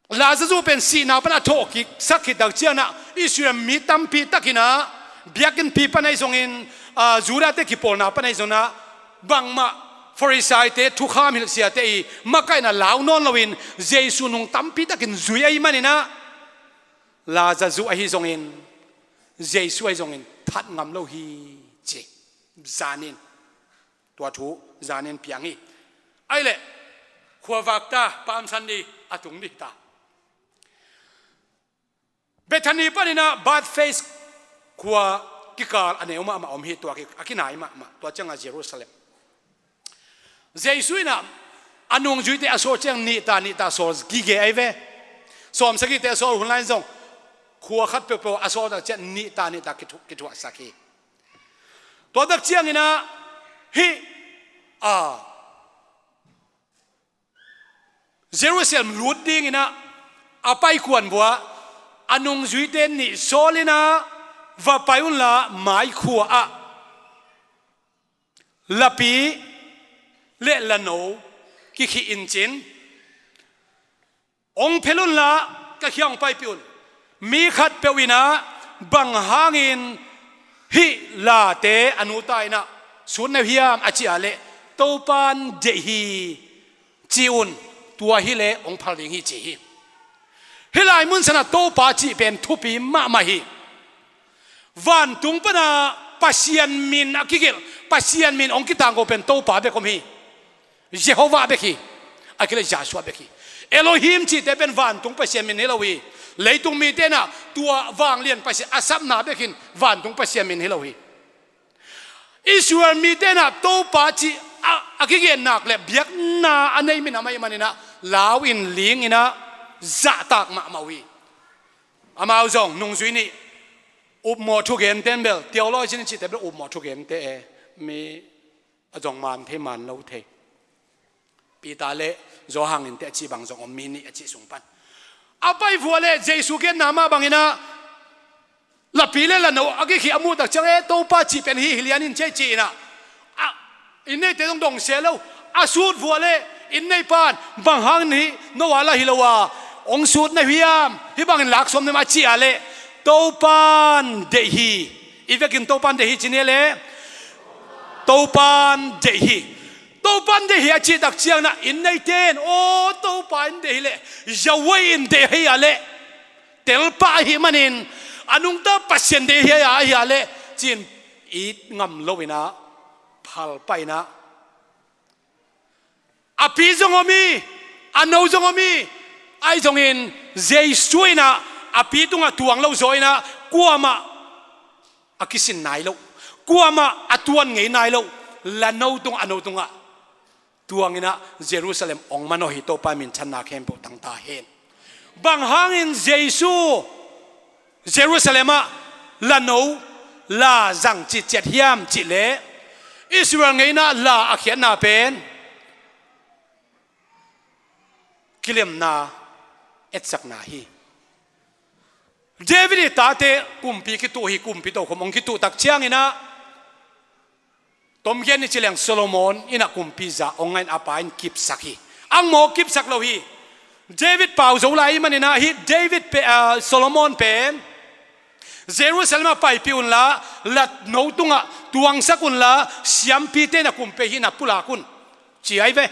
Lazarus pen sihna pan a thawhkiksak khit tak ciangin ah Israel mi tampi takin ah, biakinnpi pan ahi zongin, aa, Judah-te kipawlna pan ahi zongin ah, bangmah Farisai-te, thukham hilhsiate i makaihna lau nawn loin Jesu nung tampi takin zui ahih manin ah, Lazarus ahi zongin, Jesu ahi zongin that ngam lo hi, ci. Zani in, tua thu zani in piang hi. Ahih leh khua vak ta, Palm Sunday a tung ding hi ta. Bethany panin ah Bethphage khua kikal a neu mahmah om hi, tua ki-, a kinai mahmah, tua ciangah Jerusalem. Jesu in ah a nungzuite a sawl ciang nihta nihta sawl gige ahi ve. Sawmsagihte a sawl hun lai-in zong khua khat peuhpeuh a sawl tak ciang nihta nihta kithu-, kithuahsak hi. Tua tak ciangin ah hih, a, Jerusalem lut dingin ah a paikuan vuah a nungzuite nih sawl in ah, "Va pai unla mai khua ah lapi le lano kikhih in cin, hong phel unla ka kiang hong paipih un. Mi khatpeuh in ah bang hangin hih late a nuta in ah sut na uh hiam a cih leh, Topa'n deih hi ci un, tua hi leh hong phal ding hi," ci hi. Hih lai mun sanah Topa cih pen thupi mahmah hi. Vantung pana Pasian min a kigelh, Pasian min hong kitangko pen Topa bek om hi. Jehovah bek hi. A kileh Yahshua bek hi. Elohim cihte pen vantung Pasian min hi lo hi. Leitung mite in ah tua vanglian Pasian a sapna bek hi in vantung Pasian min hi lo hi. Israel mite in ah Topa cih a, a kigen nak leh biakna a nei minam ahih manin ah lau-in ling in ah zahtak mahmah uh hi. Amau zong nungzui nih, upmawh thugente in bel, theologian cihte bel upmawh thugente e, mi a zong man thei man lo thei. Peter le Johan in teh a cih bang zong om, mi nih a cih sung pan. A pai vuah leh Jesu genna mah bangin ah lapi le lano a kikhih a muh tak ciang, "E, Topa cih pen hih hi lian in," ci-a ci in ah, a, inn neite zong dong se lo. A sut vuah leh inn nei pan, "Bang hangin hih no a la hi lo a hong sut na uh hiam? Hih bangin lak sawm na uh hiam?" a cih leh, "Topa'n deih hi." I vekin Topa'n deih hi ci ni leh, "Topa'n deih hi." Topa'n deih hi a cih tak ciangin ah inn neite in, "Aw, Topa in deih hi leh Yahweh in deih hi a leh, tel pah ahih manin a nungta Pasian deih hi a, ahi a leh," ci-in it ngam lo in ah phal pah in ah, a pi zong om hi, a no zong om hi. Ahi zongin Jesu in ah a pi tungah tuang lo zaw in ah kuamah a kisin nai lo, kuamah a tuan ngei nai lo, lano tungah, a no tungah tuang in ah Jerusalem hong manawh hi. Topa minthanna khempeuh tang ta hen. Bang hangin Jesu Jerusalem ah lano la zang citciat hiam cih leh, Israel ngeina la a khiatna pen kilemna etsakna hi. David ii tate kumpi kituh hi, kumpi tokhom hong kituh tak ciangin ah, tomgen ni ci leng Solomon in ah kumpi za hong ngah in, a pa in kipsak hi. Angmaw kipsak lo hi. David pau zo lai ahih manin ah hih David pe-, ah, Solomon pen Jerusalem ah paipih unla, lano tungah tuangsak unla, siampite in ah kumpi hihna pulak un, ci ahi ve.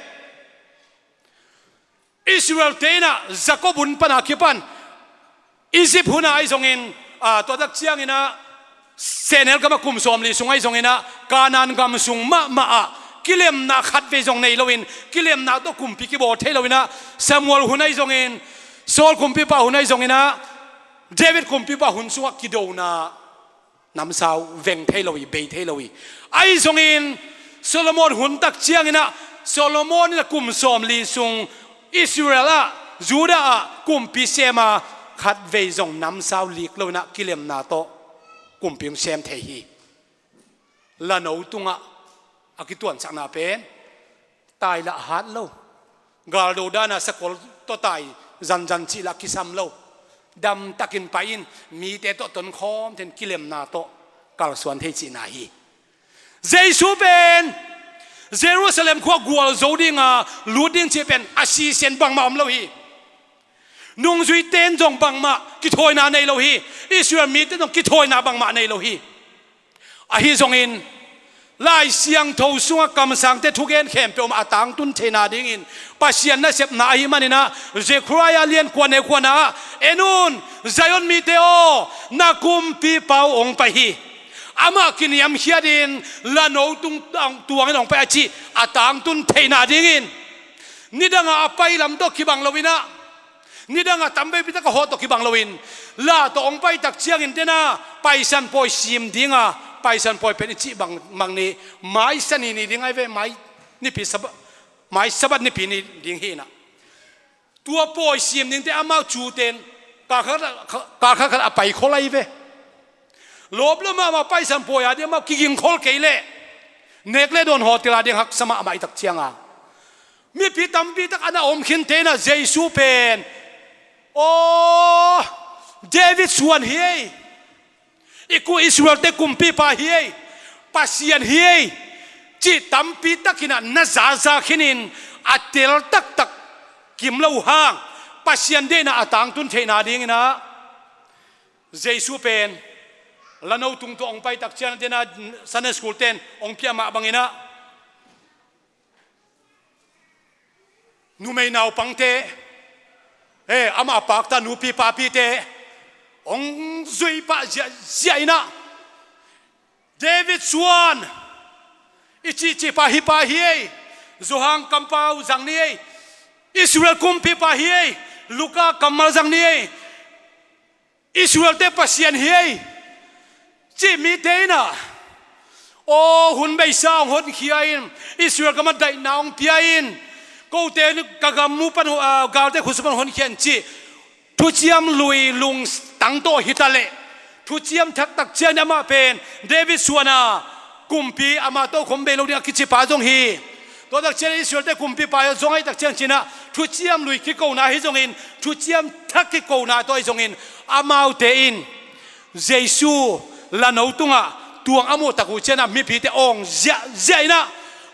Israelte in ah Jakob hun pan a kipan, Egypt hun ah ahi zongin, a, tua tak ciangin ah sehnel gam ah kum sawmli sung ahi zongin ah, Kanaan gam sung mahmah ah kilemna khatvei zong nei loin, kilemna tawh kumpi kibawl thei lo in ah, Samuel hun ahi zongin, Saul kumpipa hun ahi zongin ah, David kumpipa hun sungah kidona namsau veng thei lo hi, bei thei lo hi. Ahi zongin Solomon hun tak ciangin ah, Solomon in ah kum sawmli sung Israel ah, Judah ah kumpi sem a, khatvei zong namsau lik lo in ah kilemna tawh kumpi hong sem thei hi. Lano tungah a kituansakna pen tai lah hat lo, galdo dan a sakol tawh tai zanzan cih lah kisam lo, damtakin pai in, mite tawh tonkhawm thei in, kilemna tawh kalsuan thei cihna hi. Jesu pen Jerusalem khua gualzo ding a lut ding cih pen a sisen bangmah om lo hi. Nungzuite in zong bangmah kithawina nei lo hi. Israel mite in zong kithawina bangmah nei lo hi. Ahi zongin Lai Siangtho sungah kamsangte thugen khempeuh mah a tangtun theihna dingin Pasian nasepna ahih manin ah, Zechariah lian kua, neu kuana ah, "En un, Zion mite aw, na kumpipa uh hong pai hi. Amah kiniamkhiatin lano tung, tuangin hong pai," a cih a tangtun theihna dingin, nidangah a pai lam tawh kibang lo in ah, Nidang a tamveipi tak a hawh tawh kibang loin, la tawh hong pai tak ciangin tena Paisan pawi sim dinga, Paisan pawi pen i cih bang, bang ni, mai Sani ni ding ai ve, mai nipi Sabbath, mai Sabbath nipi ni ding hi inah. Tua pawi sim dingte amau cuten, kal khat, kal khat khat a pai khol ai ve. Lawp lo mahmah Paisan pawi a ding amau kiging khol kei leh, nek le dawn hotel a ding haksa mahmah i tak cianga, mipi tampi tak a na om khin te inah Jesu pen, "Aw, David suan hi ei, i ku Israelte kumpipa hi ei, Pasian hi ei," cih tampi takinah na zaza khinin, a tel taktak kim lo hang, Pasian deihna a tangtun theihna dinginah Jesu pen lano tung tawh hong pai tak ciang tena Sunday school ten hong piah mah banginah numei naupangte, eh, amah pakta nupi papite hong zui pah ziahziah inah, "David suan i cihcihpa hih pa hi ei, Johan kampau zang ni ei, Israel kumpipa hi ei, Luka kammal zang ni ei, Israelte Pasian hi ei," cih mite inah, "Aw, hun beisa hong honkhia in, Israel gamah daihna hong pia in, kote ka gam mu pan, ah, galte khutsu pan honkhia in," cih thuciam lui lungtang tawh hi ta leh, thuciam thak tak ciangin amah pen David suana kumpi, amah tokhom bei lo ding a kicipa zong hi. Tua tak ciangin Israelte kumpipa zong ahi tak ciang cinah, thuciam lui kikona hi zongin, thuciam thak kikona tawh ahi zongin, amaute in Jesu lano tungah tuang a muh tak uh cianah mipite awng ziahziah inah,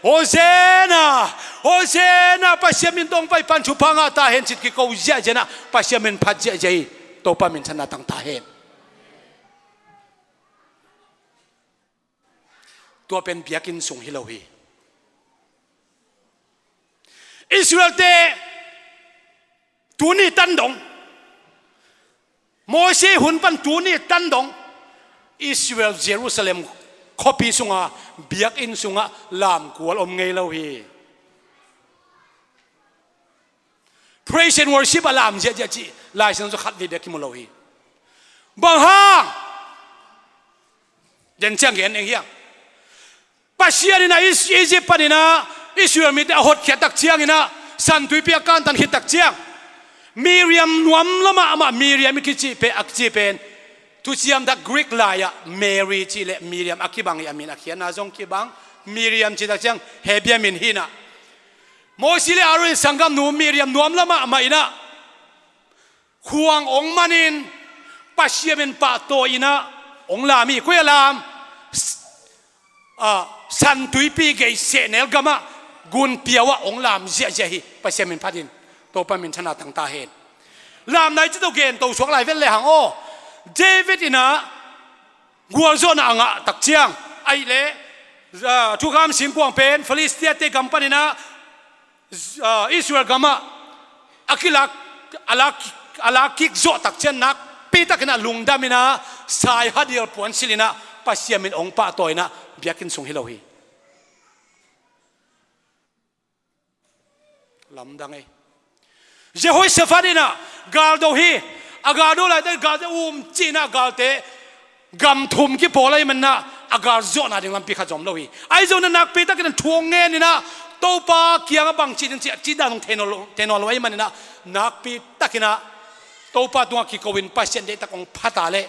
"Hosanna, Hosanna, Pasian min tawh hong pai pan thupha ngah ta hen," cih kiko ziahziah inah, Pasian min phat ziahziah hi. Topa minthanna tang ta hen. Tua pen biakinn sung hi lo hi. Israelte tuni tan dong, Mosi hun pan tuni tan dong, Israel Jerusalem khuapi sunga, biakinn sungah lamkual om ngei lo hi. Praise and worship a lam ziahziah cih Lai Siangtho khat vei bek kimu lo hi. Bang hang? Den ciang gen eng hiang. Pasian inah Is-, Egypt paninah Israel mite a hotkhiat tak cianginah, Santuipi a kantan khit tak ciang, Miriam nuam lo mahmah, Miriam i kicih pe, a kicih pen, thuciam tak Greek lai-ah Mary cih le Miriam a kibang hi, a min a khiatna zong kibang. Miriam cih tak ciang Hebrew min hi inah, Mosi le Aaron in sanggamnu Miriam nuam lo mahmah inah, khuang hong manin, Pasian min pahtawi inah hong lam hi. Koi a lam? S-, ah, Santuipi gei sehnel gamah, gunpiau ah hong lam ziahziah hi. Pasian min phatin, Topa minthanna tang ta hen. Lamna i cito gen to suak lai vet le hang aw. David inah gualzawhna a ngah tak ciang, ahih leh, ah, thukham singkuang pen Philistia-te gam paninah, ah, Israel gamah a kilak, a lak, a lak kik zawh tak ciang nakpi takinah lungdam inah, sai hadial puan silh inah, Pasian min hong pahtawi inah, biakinn sung hi lo hi. Lamdang ei. Jehoshaphat inah galdo hi. A galdo laite galte um cih inah galte gam thum kipawl ahih maninah a gal zawhna ding lampi khat zong om lo hi. Ahi zongin nakpi takin a thu hong ngen inah, Topa kiangah bang cih ding cih a cih dan hong thei nawn lo, thei nawn lo ahih maninah, nakpi takinah Topa tungah kiko in Pasian deihtak hong phat a leh,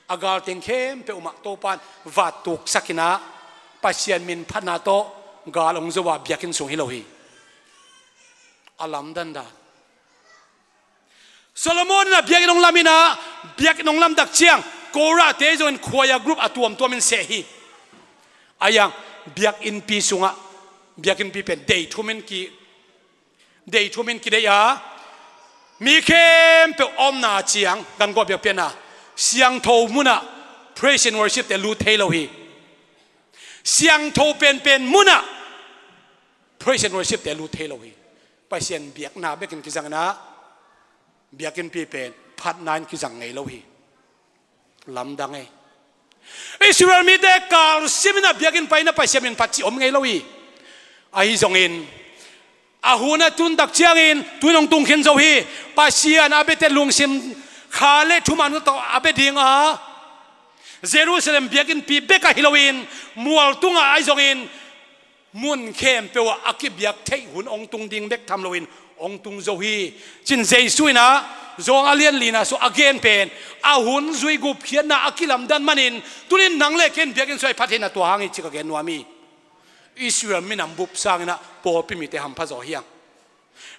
a gal teng khempeuh mah Topa in vat tuksak inah, Pasian min phatna tawh gal hong zo a, biakinn sung hi lo hi. A lamdang dan. Solomon inah biakinn hong lam inah, biakinn hong lam tak ciang, Korah-te zongin khuaia group a tuamtuam in seh hi. A yang, biakinnpi sungah, biakinnpi pen dei thum in ki, dei thum in kideih a, mi khempeuh a omna ciang, ganguah biakpiakna, siangtho munah praise and worship-te lut thei lo hi. Siangtho penpen munah praise and worship-te lut thei lo hi. Pasian biakna bekin kizang inah, biakinnpi pen phatna in kizang ngei lo hi. Lamdang ei. Israel mite kalsim inah biakinn pai inah Pasian min phat cih om ngei lo hi. Ahi zongin A hun a tun tak ciangin tuin hong tung khin zo hi. Pasian a biate lungsim kha le thuman tawh a bia ding a, Jerusalem biakinnpi bek ahi loin mual tungah ahi zongin mun khempeuh ah a kibiak theih hun hong tung ding bek tham loin hong tung zo hi. Cin Jesu in ah John a lian lina sung a gen pen a hun zui gupkhiatna a kilamdan manin tunin nang le ken biakinn sung ah i phat hi na, tua hang hi ci ka gen nuam hi. Israel minam bup sangin ah pawlpi mite hampha zaw hi hang.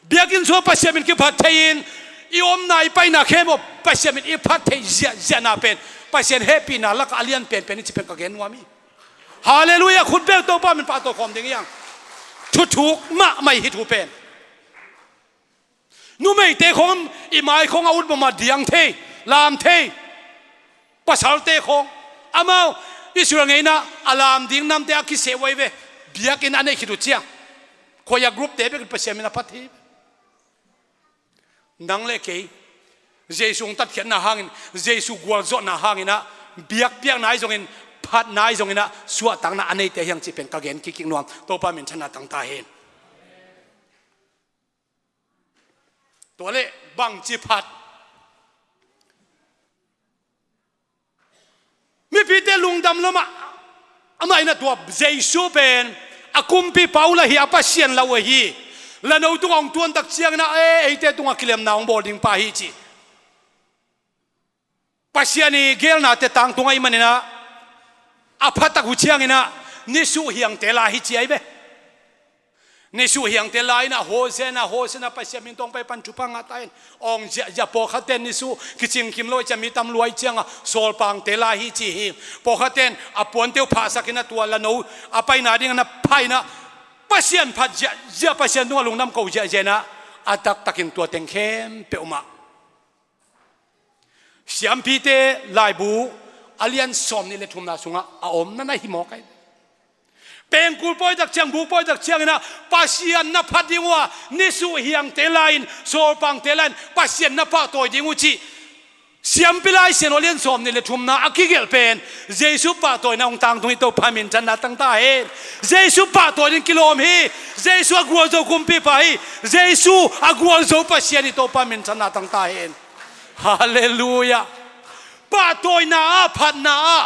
Biakinn sung ah Pasian min kiphat thei-in i omna i paina khempeuh Pasian min i phat thei ziahziahna pen Pasian hehpihna lakah a lian penpen hi ci pen ka gen nuam hi. Halleluiah, khut beng, Topa min pahtawi khawm ding hi hang. Thuthuk mahmah hi thu pen. Numeite khong i mai khong a ut mahmah, diang thei, lam thei. Pasalte khong amau Israel ngeina a lam ding namte a kiseh uh ahi ve. Biakinn a neih khit uh ciang khuaia group te bek Pasian min a phat hi. Nang le kei Jesu hong tatkhiatna hangin, Jesu gualzawhna hangin ah biakpiakna ahi zongin, phatna ahi zongin ah suahtakna a neite hi hang cih pen ka gen kikkik nuam. Topa min thanna tang ta hen. Tua leh bangci phat? Mipite lungdam lo mah. Amah in ah tua Jesu pen a kumpipa uh lah hi, a Pasian lah uh hi. Lano tungah hong tuan tak ciangin ah, e, eite tungah kilemna hong bawl ding pa hi ci. Pasian i geelnate tangtung ahih manin ah a pha tak uh ciangin ah nisuh hiangte la hi ci ahi ve. Nisuh hiangte la in ah Hosianna, Hosianna, Pasian min tawh hong pai pan thupha ngah ta hen. Awng ziahziah, pawlkhatte in nisuh kicingkim lo ahih ciang, mi tam lua ahih ciangah sawlpangte la hi ci hi. Pawlkhatte in a puante uh phahsak in ah tua lano a paina dingin a pha in ah Pasian phat ziahziah, Pasian tungah lungdam ko ziahziah in ah a taktakin tua teng khempeuh mah Siampite laibu a lian sawmnih le thumna sungah a om na na hi mawk ahi. Pengkul pawi tak ciang, buk pawi tak ciangin ah Pasian na phat ding uh a, nisuh hiangte la-in, sawlpangte la-in Pasian na pahtawi ding uh cih Siampi Lai Siangtho a lian sawmnih le thumna a kigelh pen Jesu pahtawina hong tangtung hi. Topa min thanna tang ta hen. Jesu pahtawi ding kilawm hi. Jesu a gualzo kumpipa hi. Jesu a gualzo Pasian hi. Topa min thanna tang ta hen. Halleluiah. Pahtawina ah, phatna ah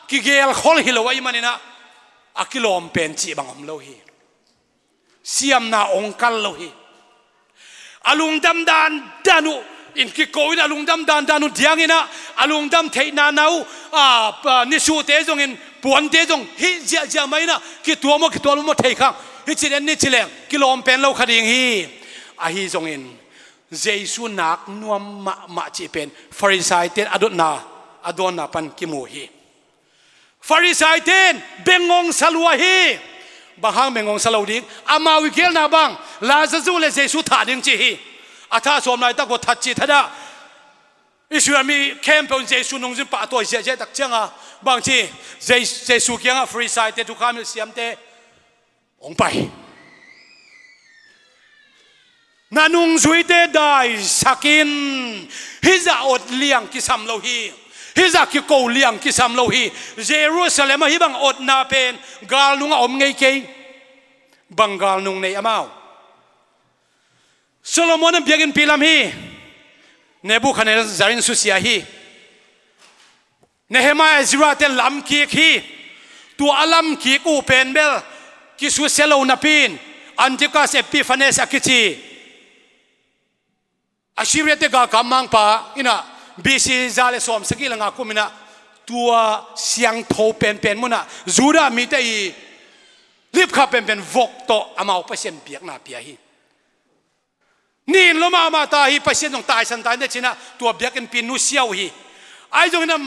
kigelkhol hi lo ahih manin ah a kilawm pen cih bang om lo hi. Siamna hong kal lo hi. A lungdam dandan uh in kiko in, a lungdam dandan uh diangin ah a lungdam theihna na uh, a, a, nisuhte zongin puante zong hih ziahziah mah in ah kituam aw, kituam aw thei khang. Hih ci den ni ci leng kilawm pen lo kha ding hi. Ahi zongin Jesu nak nuam mahmah cih pen Farisaite in a dotna, a dawnna pan kimu hi. Farisaite in bengngong sa lua hi. Bang hang bengngong sa lo ding? Amau i geelna bang, Lazarus le Jesu thah ding ci hi. A thah sawm laitak uh that ci thadah. Israel mi khempeuh in Jesu nungzui pahtawi ziahziah tak cianga bang ci? Je-, Jesu kiangah Farisaite, thukham hilh siamte hong pai. Na nungzuite daisak in. Hih zah ot liang kisam lo hi. Hih zah kiko liang kisam lo hi. Jerusalem ah hih bang otna pen galnung ah om ngei kei. Bang galnung nei amau? Solomon in biakinnpi lam hi. Nebuchadnezzar in susia hi. Nehemiah, Ezra te lam kik hi. Tua a lam kik uh pen bel kisusia lo napi in Antiochus Epiphanes a kici Assyria te galkap mangpa in ah B C za le sawmsagih le nga kum in ah tua siangtho penpen mun ah Judah mite i lipkhap penpen vok tawh amau Pasian biakna pia hi. Nin lo mahmah ta hi, Pasian zong taisan ta in, te ci in ah tua biakinnpi nusia uh hi. Ahi zongin ah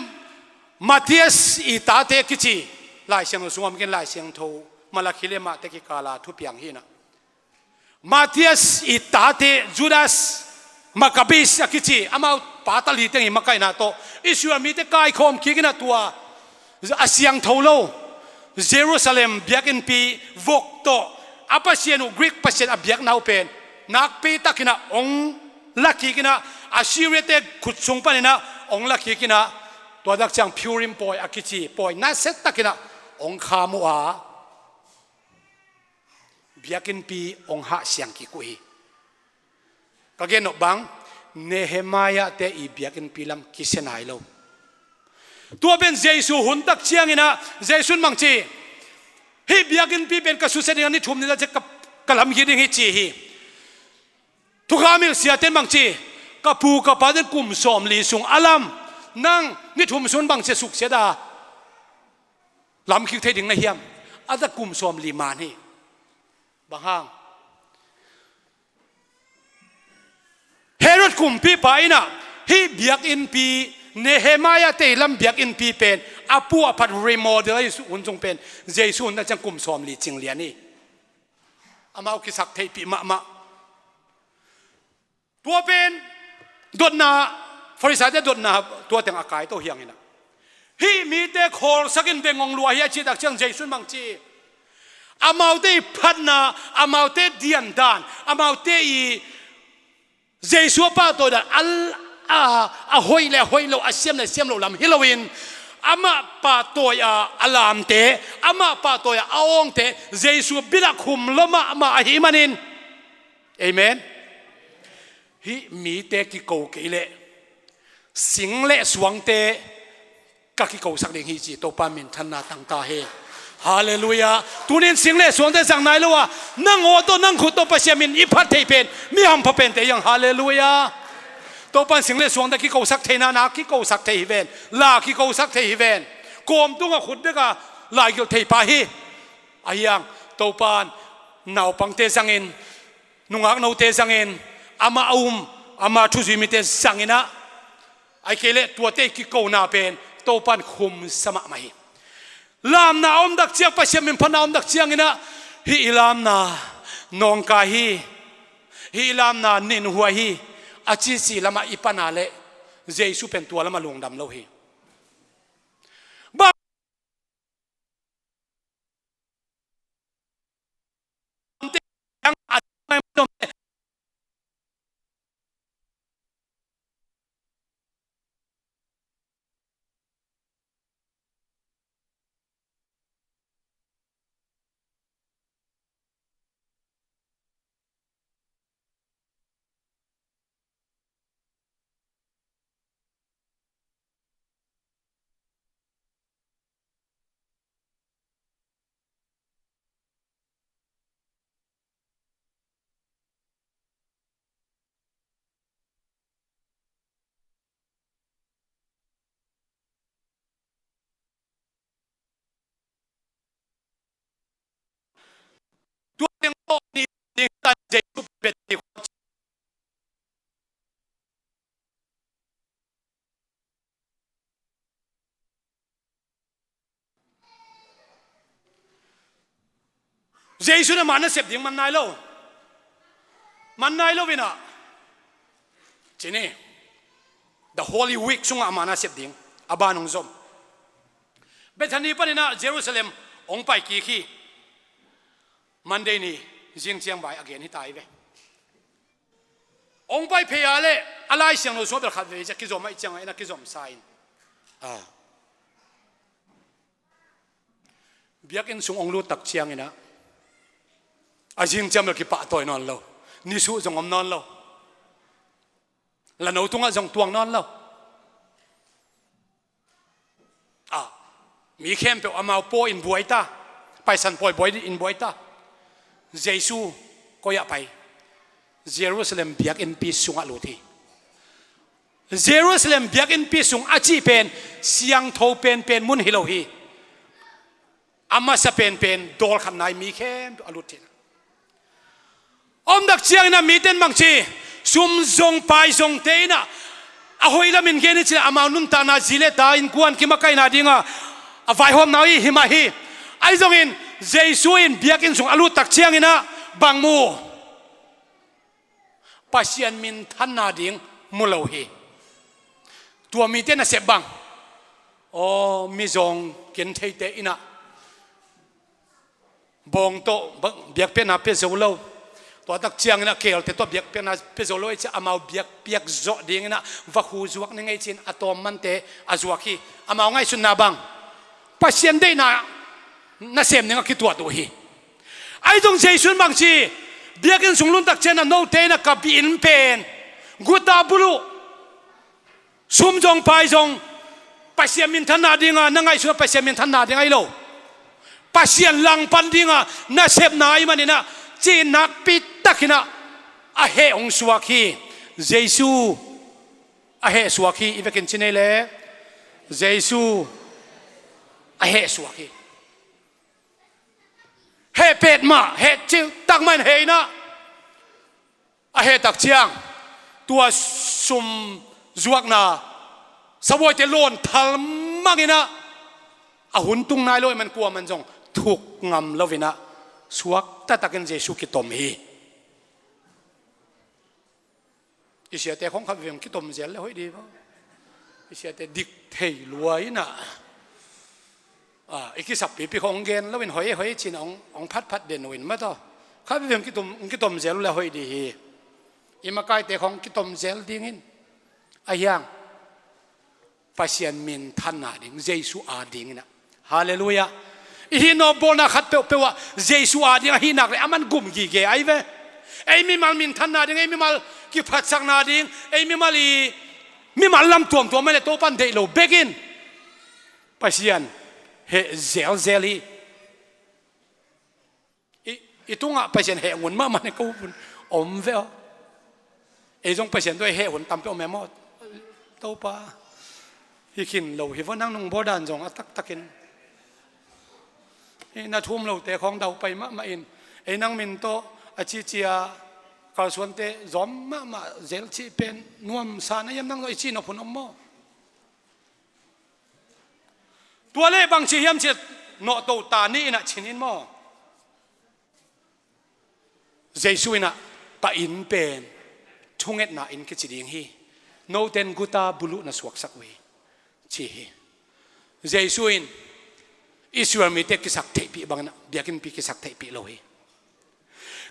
Matthias i tate kici, Lai Siangtho sungah om kei in, Lai Siangtho Malakhi le Mate kikala thupiang hi in ah, Matthias i tate Judas Maccabeus a kici, amau pa tali teng i makaihna tawh Israel mite kaikhawm kik in ah tua a siangtho lo Jerusalem biakinnpi vok tawh a pasian uh, Greek pasian a biakna uh pen nakpi takin ah hong la kik in ah, Assyria te khut sung panin ah hong la kik in ah, tua tak ciang Purim pawi a kici pawi nasia takin ah hong kham uh a, biakinnpi hong hahsiang kik uh hi. Ka gen nop bang, Nehemiah te i biakinnpi lam kisia nai lo. Tua pen Jesu hun tak ciangin ah, Jesu in bang ci, hih biakinnpi pen ka susia ding a ni thum ni ciang ka, ka lam hi ding hi ci hi. Thukham hilh siate in bang ci, ka pu ka pa ten kum sawmli sung a lam, nang ni thum sung bang ci a suksiat a lam kik thei ding na hiam? A ta kum sawmli man hi. Bang hang? Herod kumpipa in ah hih biakinnpi, Nehemiah te i lam biakinnpi pen a pu a phat remodel a hi hun sung pen Jesu hun tak ciang kum sawmli cing lian hi. Amau kisaktheihpih mahmah. Tua pen dotna, Farisaite dotna tua teng a kai to hi hang in ah, hih mite khawlsak in beng hong lua hi a cih tak ciang Jesu in bang ci, amaute i phatna, amaute diandan, amaute i Jesu a pahtawi dan a, a, a hoih le a hoih lo, a siam le a siam lo lam hi loin, amah pahtawi a, a lamte, amah pahtawi a, a awngte Jesu bilah khum lua mahmah ahih manin. Amen. Hih mite kiko kei leh sing le suangte ka kikosak ding hi ci Topa minthanna tang ta hen. Halleluiah. Tunin sing le suangte zang nai lo a, nang aw tawh nang khut tawh Pasian min i phat thei pen mi hampha pente hi hang. Halleluiah. Topa in sing le suangte kikosak theihna na kikosak thei hi ven. La kikosak thei hi ven. Kawm tungah khut bek a laigelh thei pa hi. Ahi hang Topa in naupangte zangin, nungak note zangin, amah a um, amah thuzui mite zangin ah, ahih kei leh tuate i kikona pen Topa in khumsa mahmah hi. Lamna a om tak ciang, Pasian min phatna a om tak ciangin ah, hih i lamna nawngkai hi, hih i lamna ninhuai hi, a cici lamah i pan a leh Jesu pen tua lamah lungdam lo hi. Tua teng tawh ni ding tan Jesu pen Pentecost. Jesu in amah nasep ding man nai lo. Man nai lo in ah, ci ni, the Holy Week sungah amah nasep ding a ban hong zom. Bethany panin ah Jerusalem hong pai kik hi. Monday ni zing ciang vai a gen hi ta hi ve. Hong pai phei a leh a Lai Siangtho sungah bel khat vei ciang kizom ahih ciangah in a kizomsa in, a, biakinn sung hong lut tak ciangin ah, a zing ciang bel kipahtawi nawn lo. Nisuh zong om nawn lo. Lano tungah zong tuang nawn lo. A, mi khempeuh amau pawi in buai ta, Paisan pawi buai in buai ta. Jesu koi ah pai? Jerusalem biakinnpi sungah lut hi. Jerusalem biakinnpi sung a cih pen siangtho penpen mun hi lo hi. A masa penpen dawlkhat nai mi khempeuh a lut theihna. Om tak ciangin ah mite in bang ci, sum zong pai zongte in ah, a hoih lamin gen hi ci leh amau nuntakna zi le ta innkuan kimakaihna dingah a vaihawmna uh hi, hi mah hi. Ahi zongin Jesu in biakinn sung a lut tak ciangin ah bang mu? Pasian minthanna ding mu lo hi. Tua mite nasep bang? Aw, mizawng gentheite in ah bawng tawh ba-, biakpiakna pia zo lo. Tua tak ciangin ah keelte tawh biakpiakna pia zo lo ahih ciang amau biakpiak zawh dingin ah vakhu zuak ning ei ci-in a tawmmante a zuak hi. Amau ngaihsutna bang? Pasian deihna nasem ding a kituat uh hi. Ahi zong Jesu in bangci, biakinn sung lungtak ciangin note in a ka biakinn pen guta buluh, sum zong pai zong Pasian minthanna dinga na ngaihsun a Pasian minthanna ding ahi lo, Pasian langpan dinga na sepna ahi maninah ci nakpi takinah a heh hong suak hi. Jesu a heh suak hi. I vekin ci nei le Jesu a heh suak hi. Heh pet mah, heh cih tak mah in heh inah a heh tak ciang tua sum zuakna sabawite lawn thal manginah a hun tung nai lo i man kua man zong thuk ngam loinah suak taktakin Jesu kitom hi. I siate khong khat veng kitom zel le hoih dih maw? I siate dik thei lua inah, ah, i kisap pipi khong gen loin hoih hoih cin hong, hong phatphat den uh in mataw. Khat veng kitom, kitom zel le hoih dih hi. I makaite khong kitom zel dingin a hiang Pasian minthanna ding, Jesu a dinginah. Halleluiah. I hih nawbawlna khat peuhpeuh ah Jesu a ding ahi nak le a man gum gige ahi ve. Ei mimal minthanna ding, ei mimal kiphatsakna ding, ei mimal i mimal lam tuamtuam mah le Topan deih lo bekin Pasian heh zelzel hi. I, i tungah Pasian heh ngun mahmah ne ko hun om ve aw. Ei zong Pasian tawh ei heh hun tampi om e maw? Topa, hi khin lo hi vaw nang nung bawdan zong a taktakin. Ei na thum lote khawng dau pai mahmah in ei nang min tawh a cicia kalsuante zawm mahmah zel cih pen nuamsa na hiam nang zong i cih nop hun om maw? Tua leh bangci hiam cih nawhto ta ni inah cin in maw? Jesu inah pa inn pen thungetna inn kici ding hi. Noten guta buluh na suaksak uh hi ci hi. Jesu in Israel mite kisak theihpih banginah biakinnpi kisak theihpih lo hi.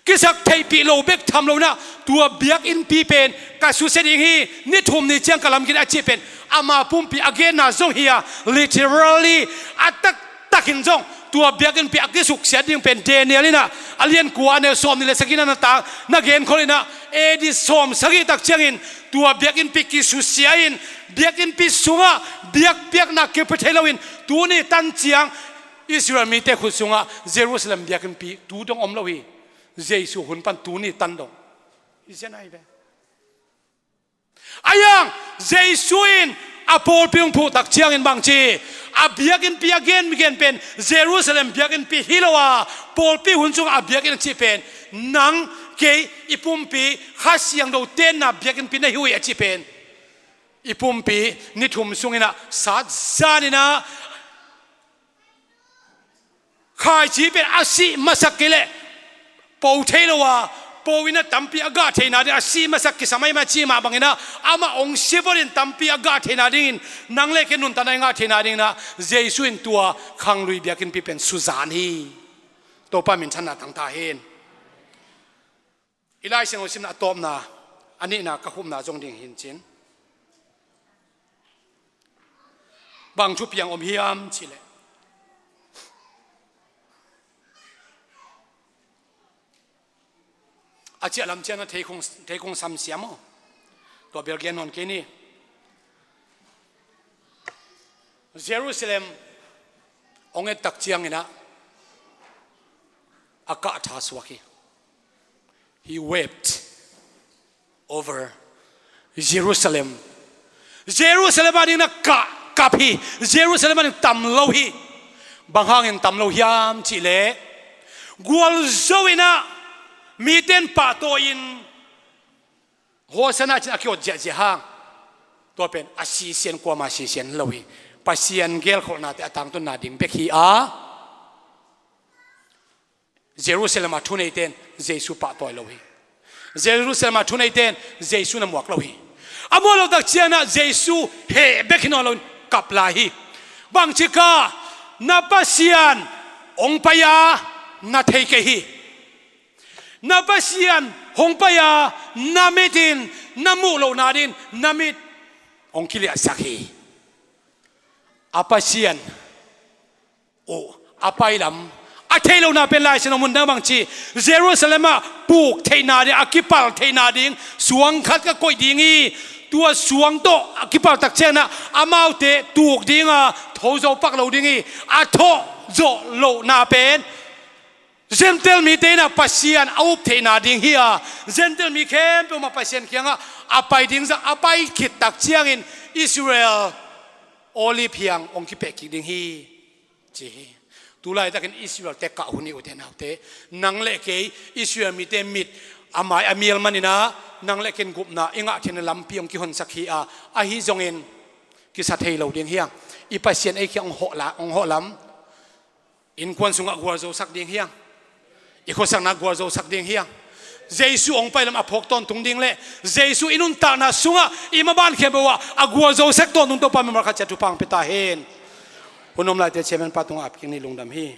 Kisak theihpih lo bek tham lo inah tua biakinnpi pen ka susia ding hi, ni thum ni ciang ka lamkhin a cih pen ama pumpi a genna zong hi a, literally a taktakin zong tua biakinnpi a kisuksiat ding pen Daniel inah a lian kua a neu sawm nih le sagihna na ta na genkhol inah A D sawm sagih tak ciangin tua biakinnpi kisusia in biakinnpi sungah biakpiakna kipia thei loin tuni tan ciang Israel mite khut sungah Jerusalem biakinnpi tu dong om lo hi. Jesu hun pan tuni tan dong hi sia nai ve. A hiang Jesu in a pawlpi hong phuh tak ciangin bangci a biakinnpi a gen mi gen pen Jerusalem biakinnpi hi lo a, pawlpi hun sungah a biakinn a cih pen nang kei i pumpi Kha Siangtho tenna biakinnpi na hi uh hi a cih pen i pumpi ni thum sunginah sat zaninah khaici pen a sih masak kei leh po thei lo a, po inah tampi a gah theina ding a sih masak kisam ahi mah cih mah banginah amah hong sivaw in tampi a gah theina dingin nang le kei nuntakna i ngah theina dinginah Jesu in tua khanglui biakinnpi pen suzan hi. Topa minthanna tangta hin. I Lai Siangtho simna a tawpna a nihna ka khupna zong ding hin cin. Bang thupiang om hiam cih leh a ciah lam ciangin theikung, theikung samsiam aw. Tua bel gen nawn kei ni. Jerusalem hong et tak cianginah a kah tha suak hi. He wept over Jerusalem. Jerusalem a ding na kah kap hi. Jerusalem a ding tam lo hi. Bang hangin tam lo hiam cih leh gualzo inah mite in pahtawi in Hosanna cih a kiawt ziahziah hang tua pen a sisian kuama sisian lo hi. Pasian gelkholhnate a tangtunna ding bek hi a, Jerusalem a thuneite in Jesu pahtawi lo hi. Jerusalem a thuneite in Jesu na muak lo hi. A muak lo tak cianginah Jesu heh bek hi nawn loin kap lai hi. Bangci ka, na Pasian hong pai a na thei kei hi. Na Pasian hong pai a na mit in na muh lohna dingin na mit hong kiliahsak hi. A Pasian uh a pailam A theih lohna pen Lai Siangtho mun dang bang ci, Jerusalem ah puk theihna ding, a kipal theihna ding suang khat ka koih ding hi. Tua suang tawh a kipal tak ciangin ah amaute tuk ding a, tho zo pak lo ding hi. A thawh zawh lohna pen Gentile mite in ah Pasian a up theihna ding hi a, Gentile mi khempeuh mah Pasian kiangah a pai ding zah a pai khit tak ciangin Israel Olive hiang hong kipeh kik ding hi, ci hi. Tu laitakin Israel-te kah hun hi, ute naute. Nang le kei Israel mite mit a mai a mial manin ah nang le kei in gupna i ngah theihna lampi hong kihonsak hi a, ahi zongin kisa thei lo ding hi hang. I Pasian ei kiang hong hawh la, hong hawh lam. Innkuan sungah gualzosak ding hi hang. I khuasakna gualzosak ding hi hang. Jesu hong pai lam a phawk tawntung ding le Jesu i nuntakna sungah i maban khempeuh ah a gualzosak tawntung Topa mimal khat ciat thupha hong pia ta hen. Hun om laite chairman pa tungah ap kik ni. Lungdam hi.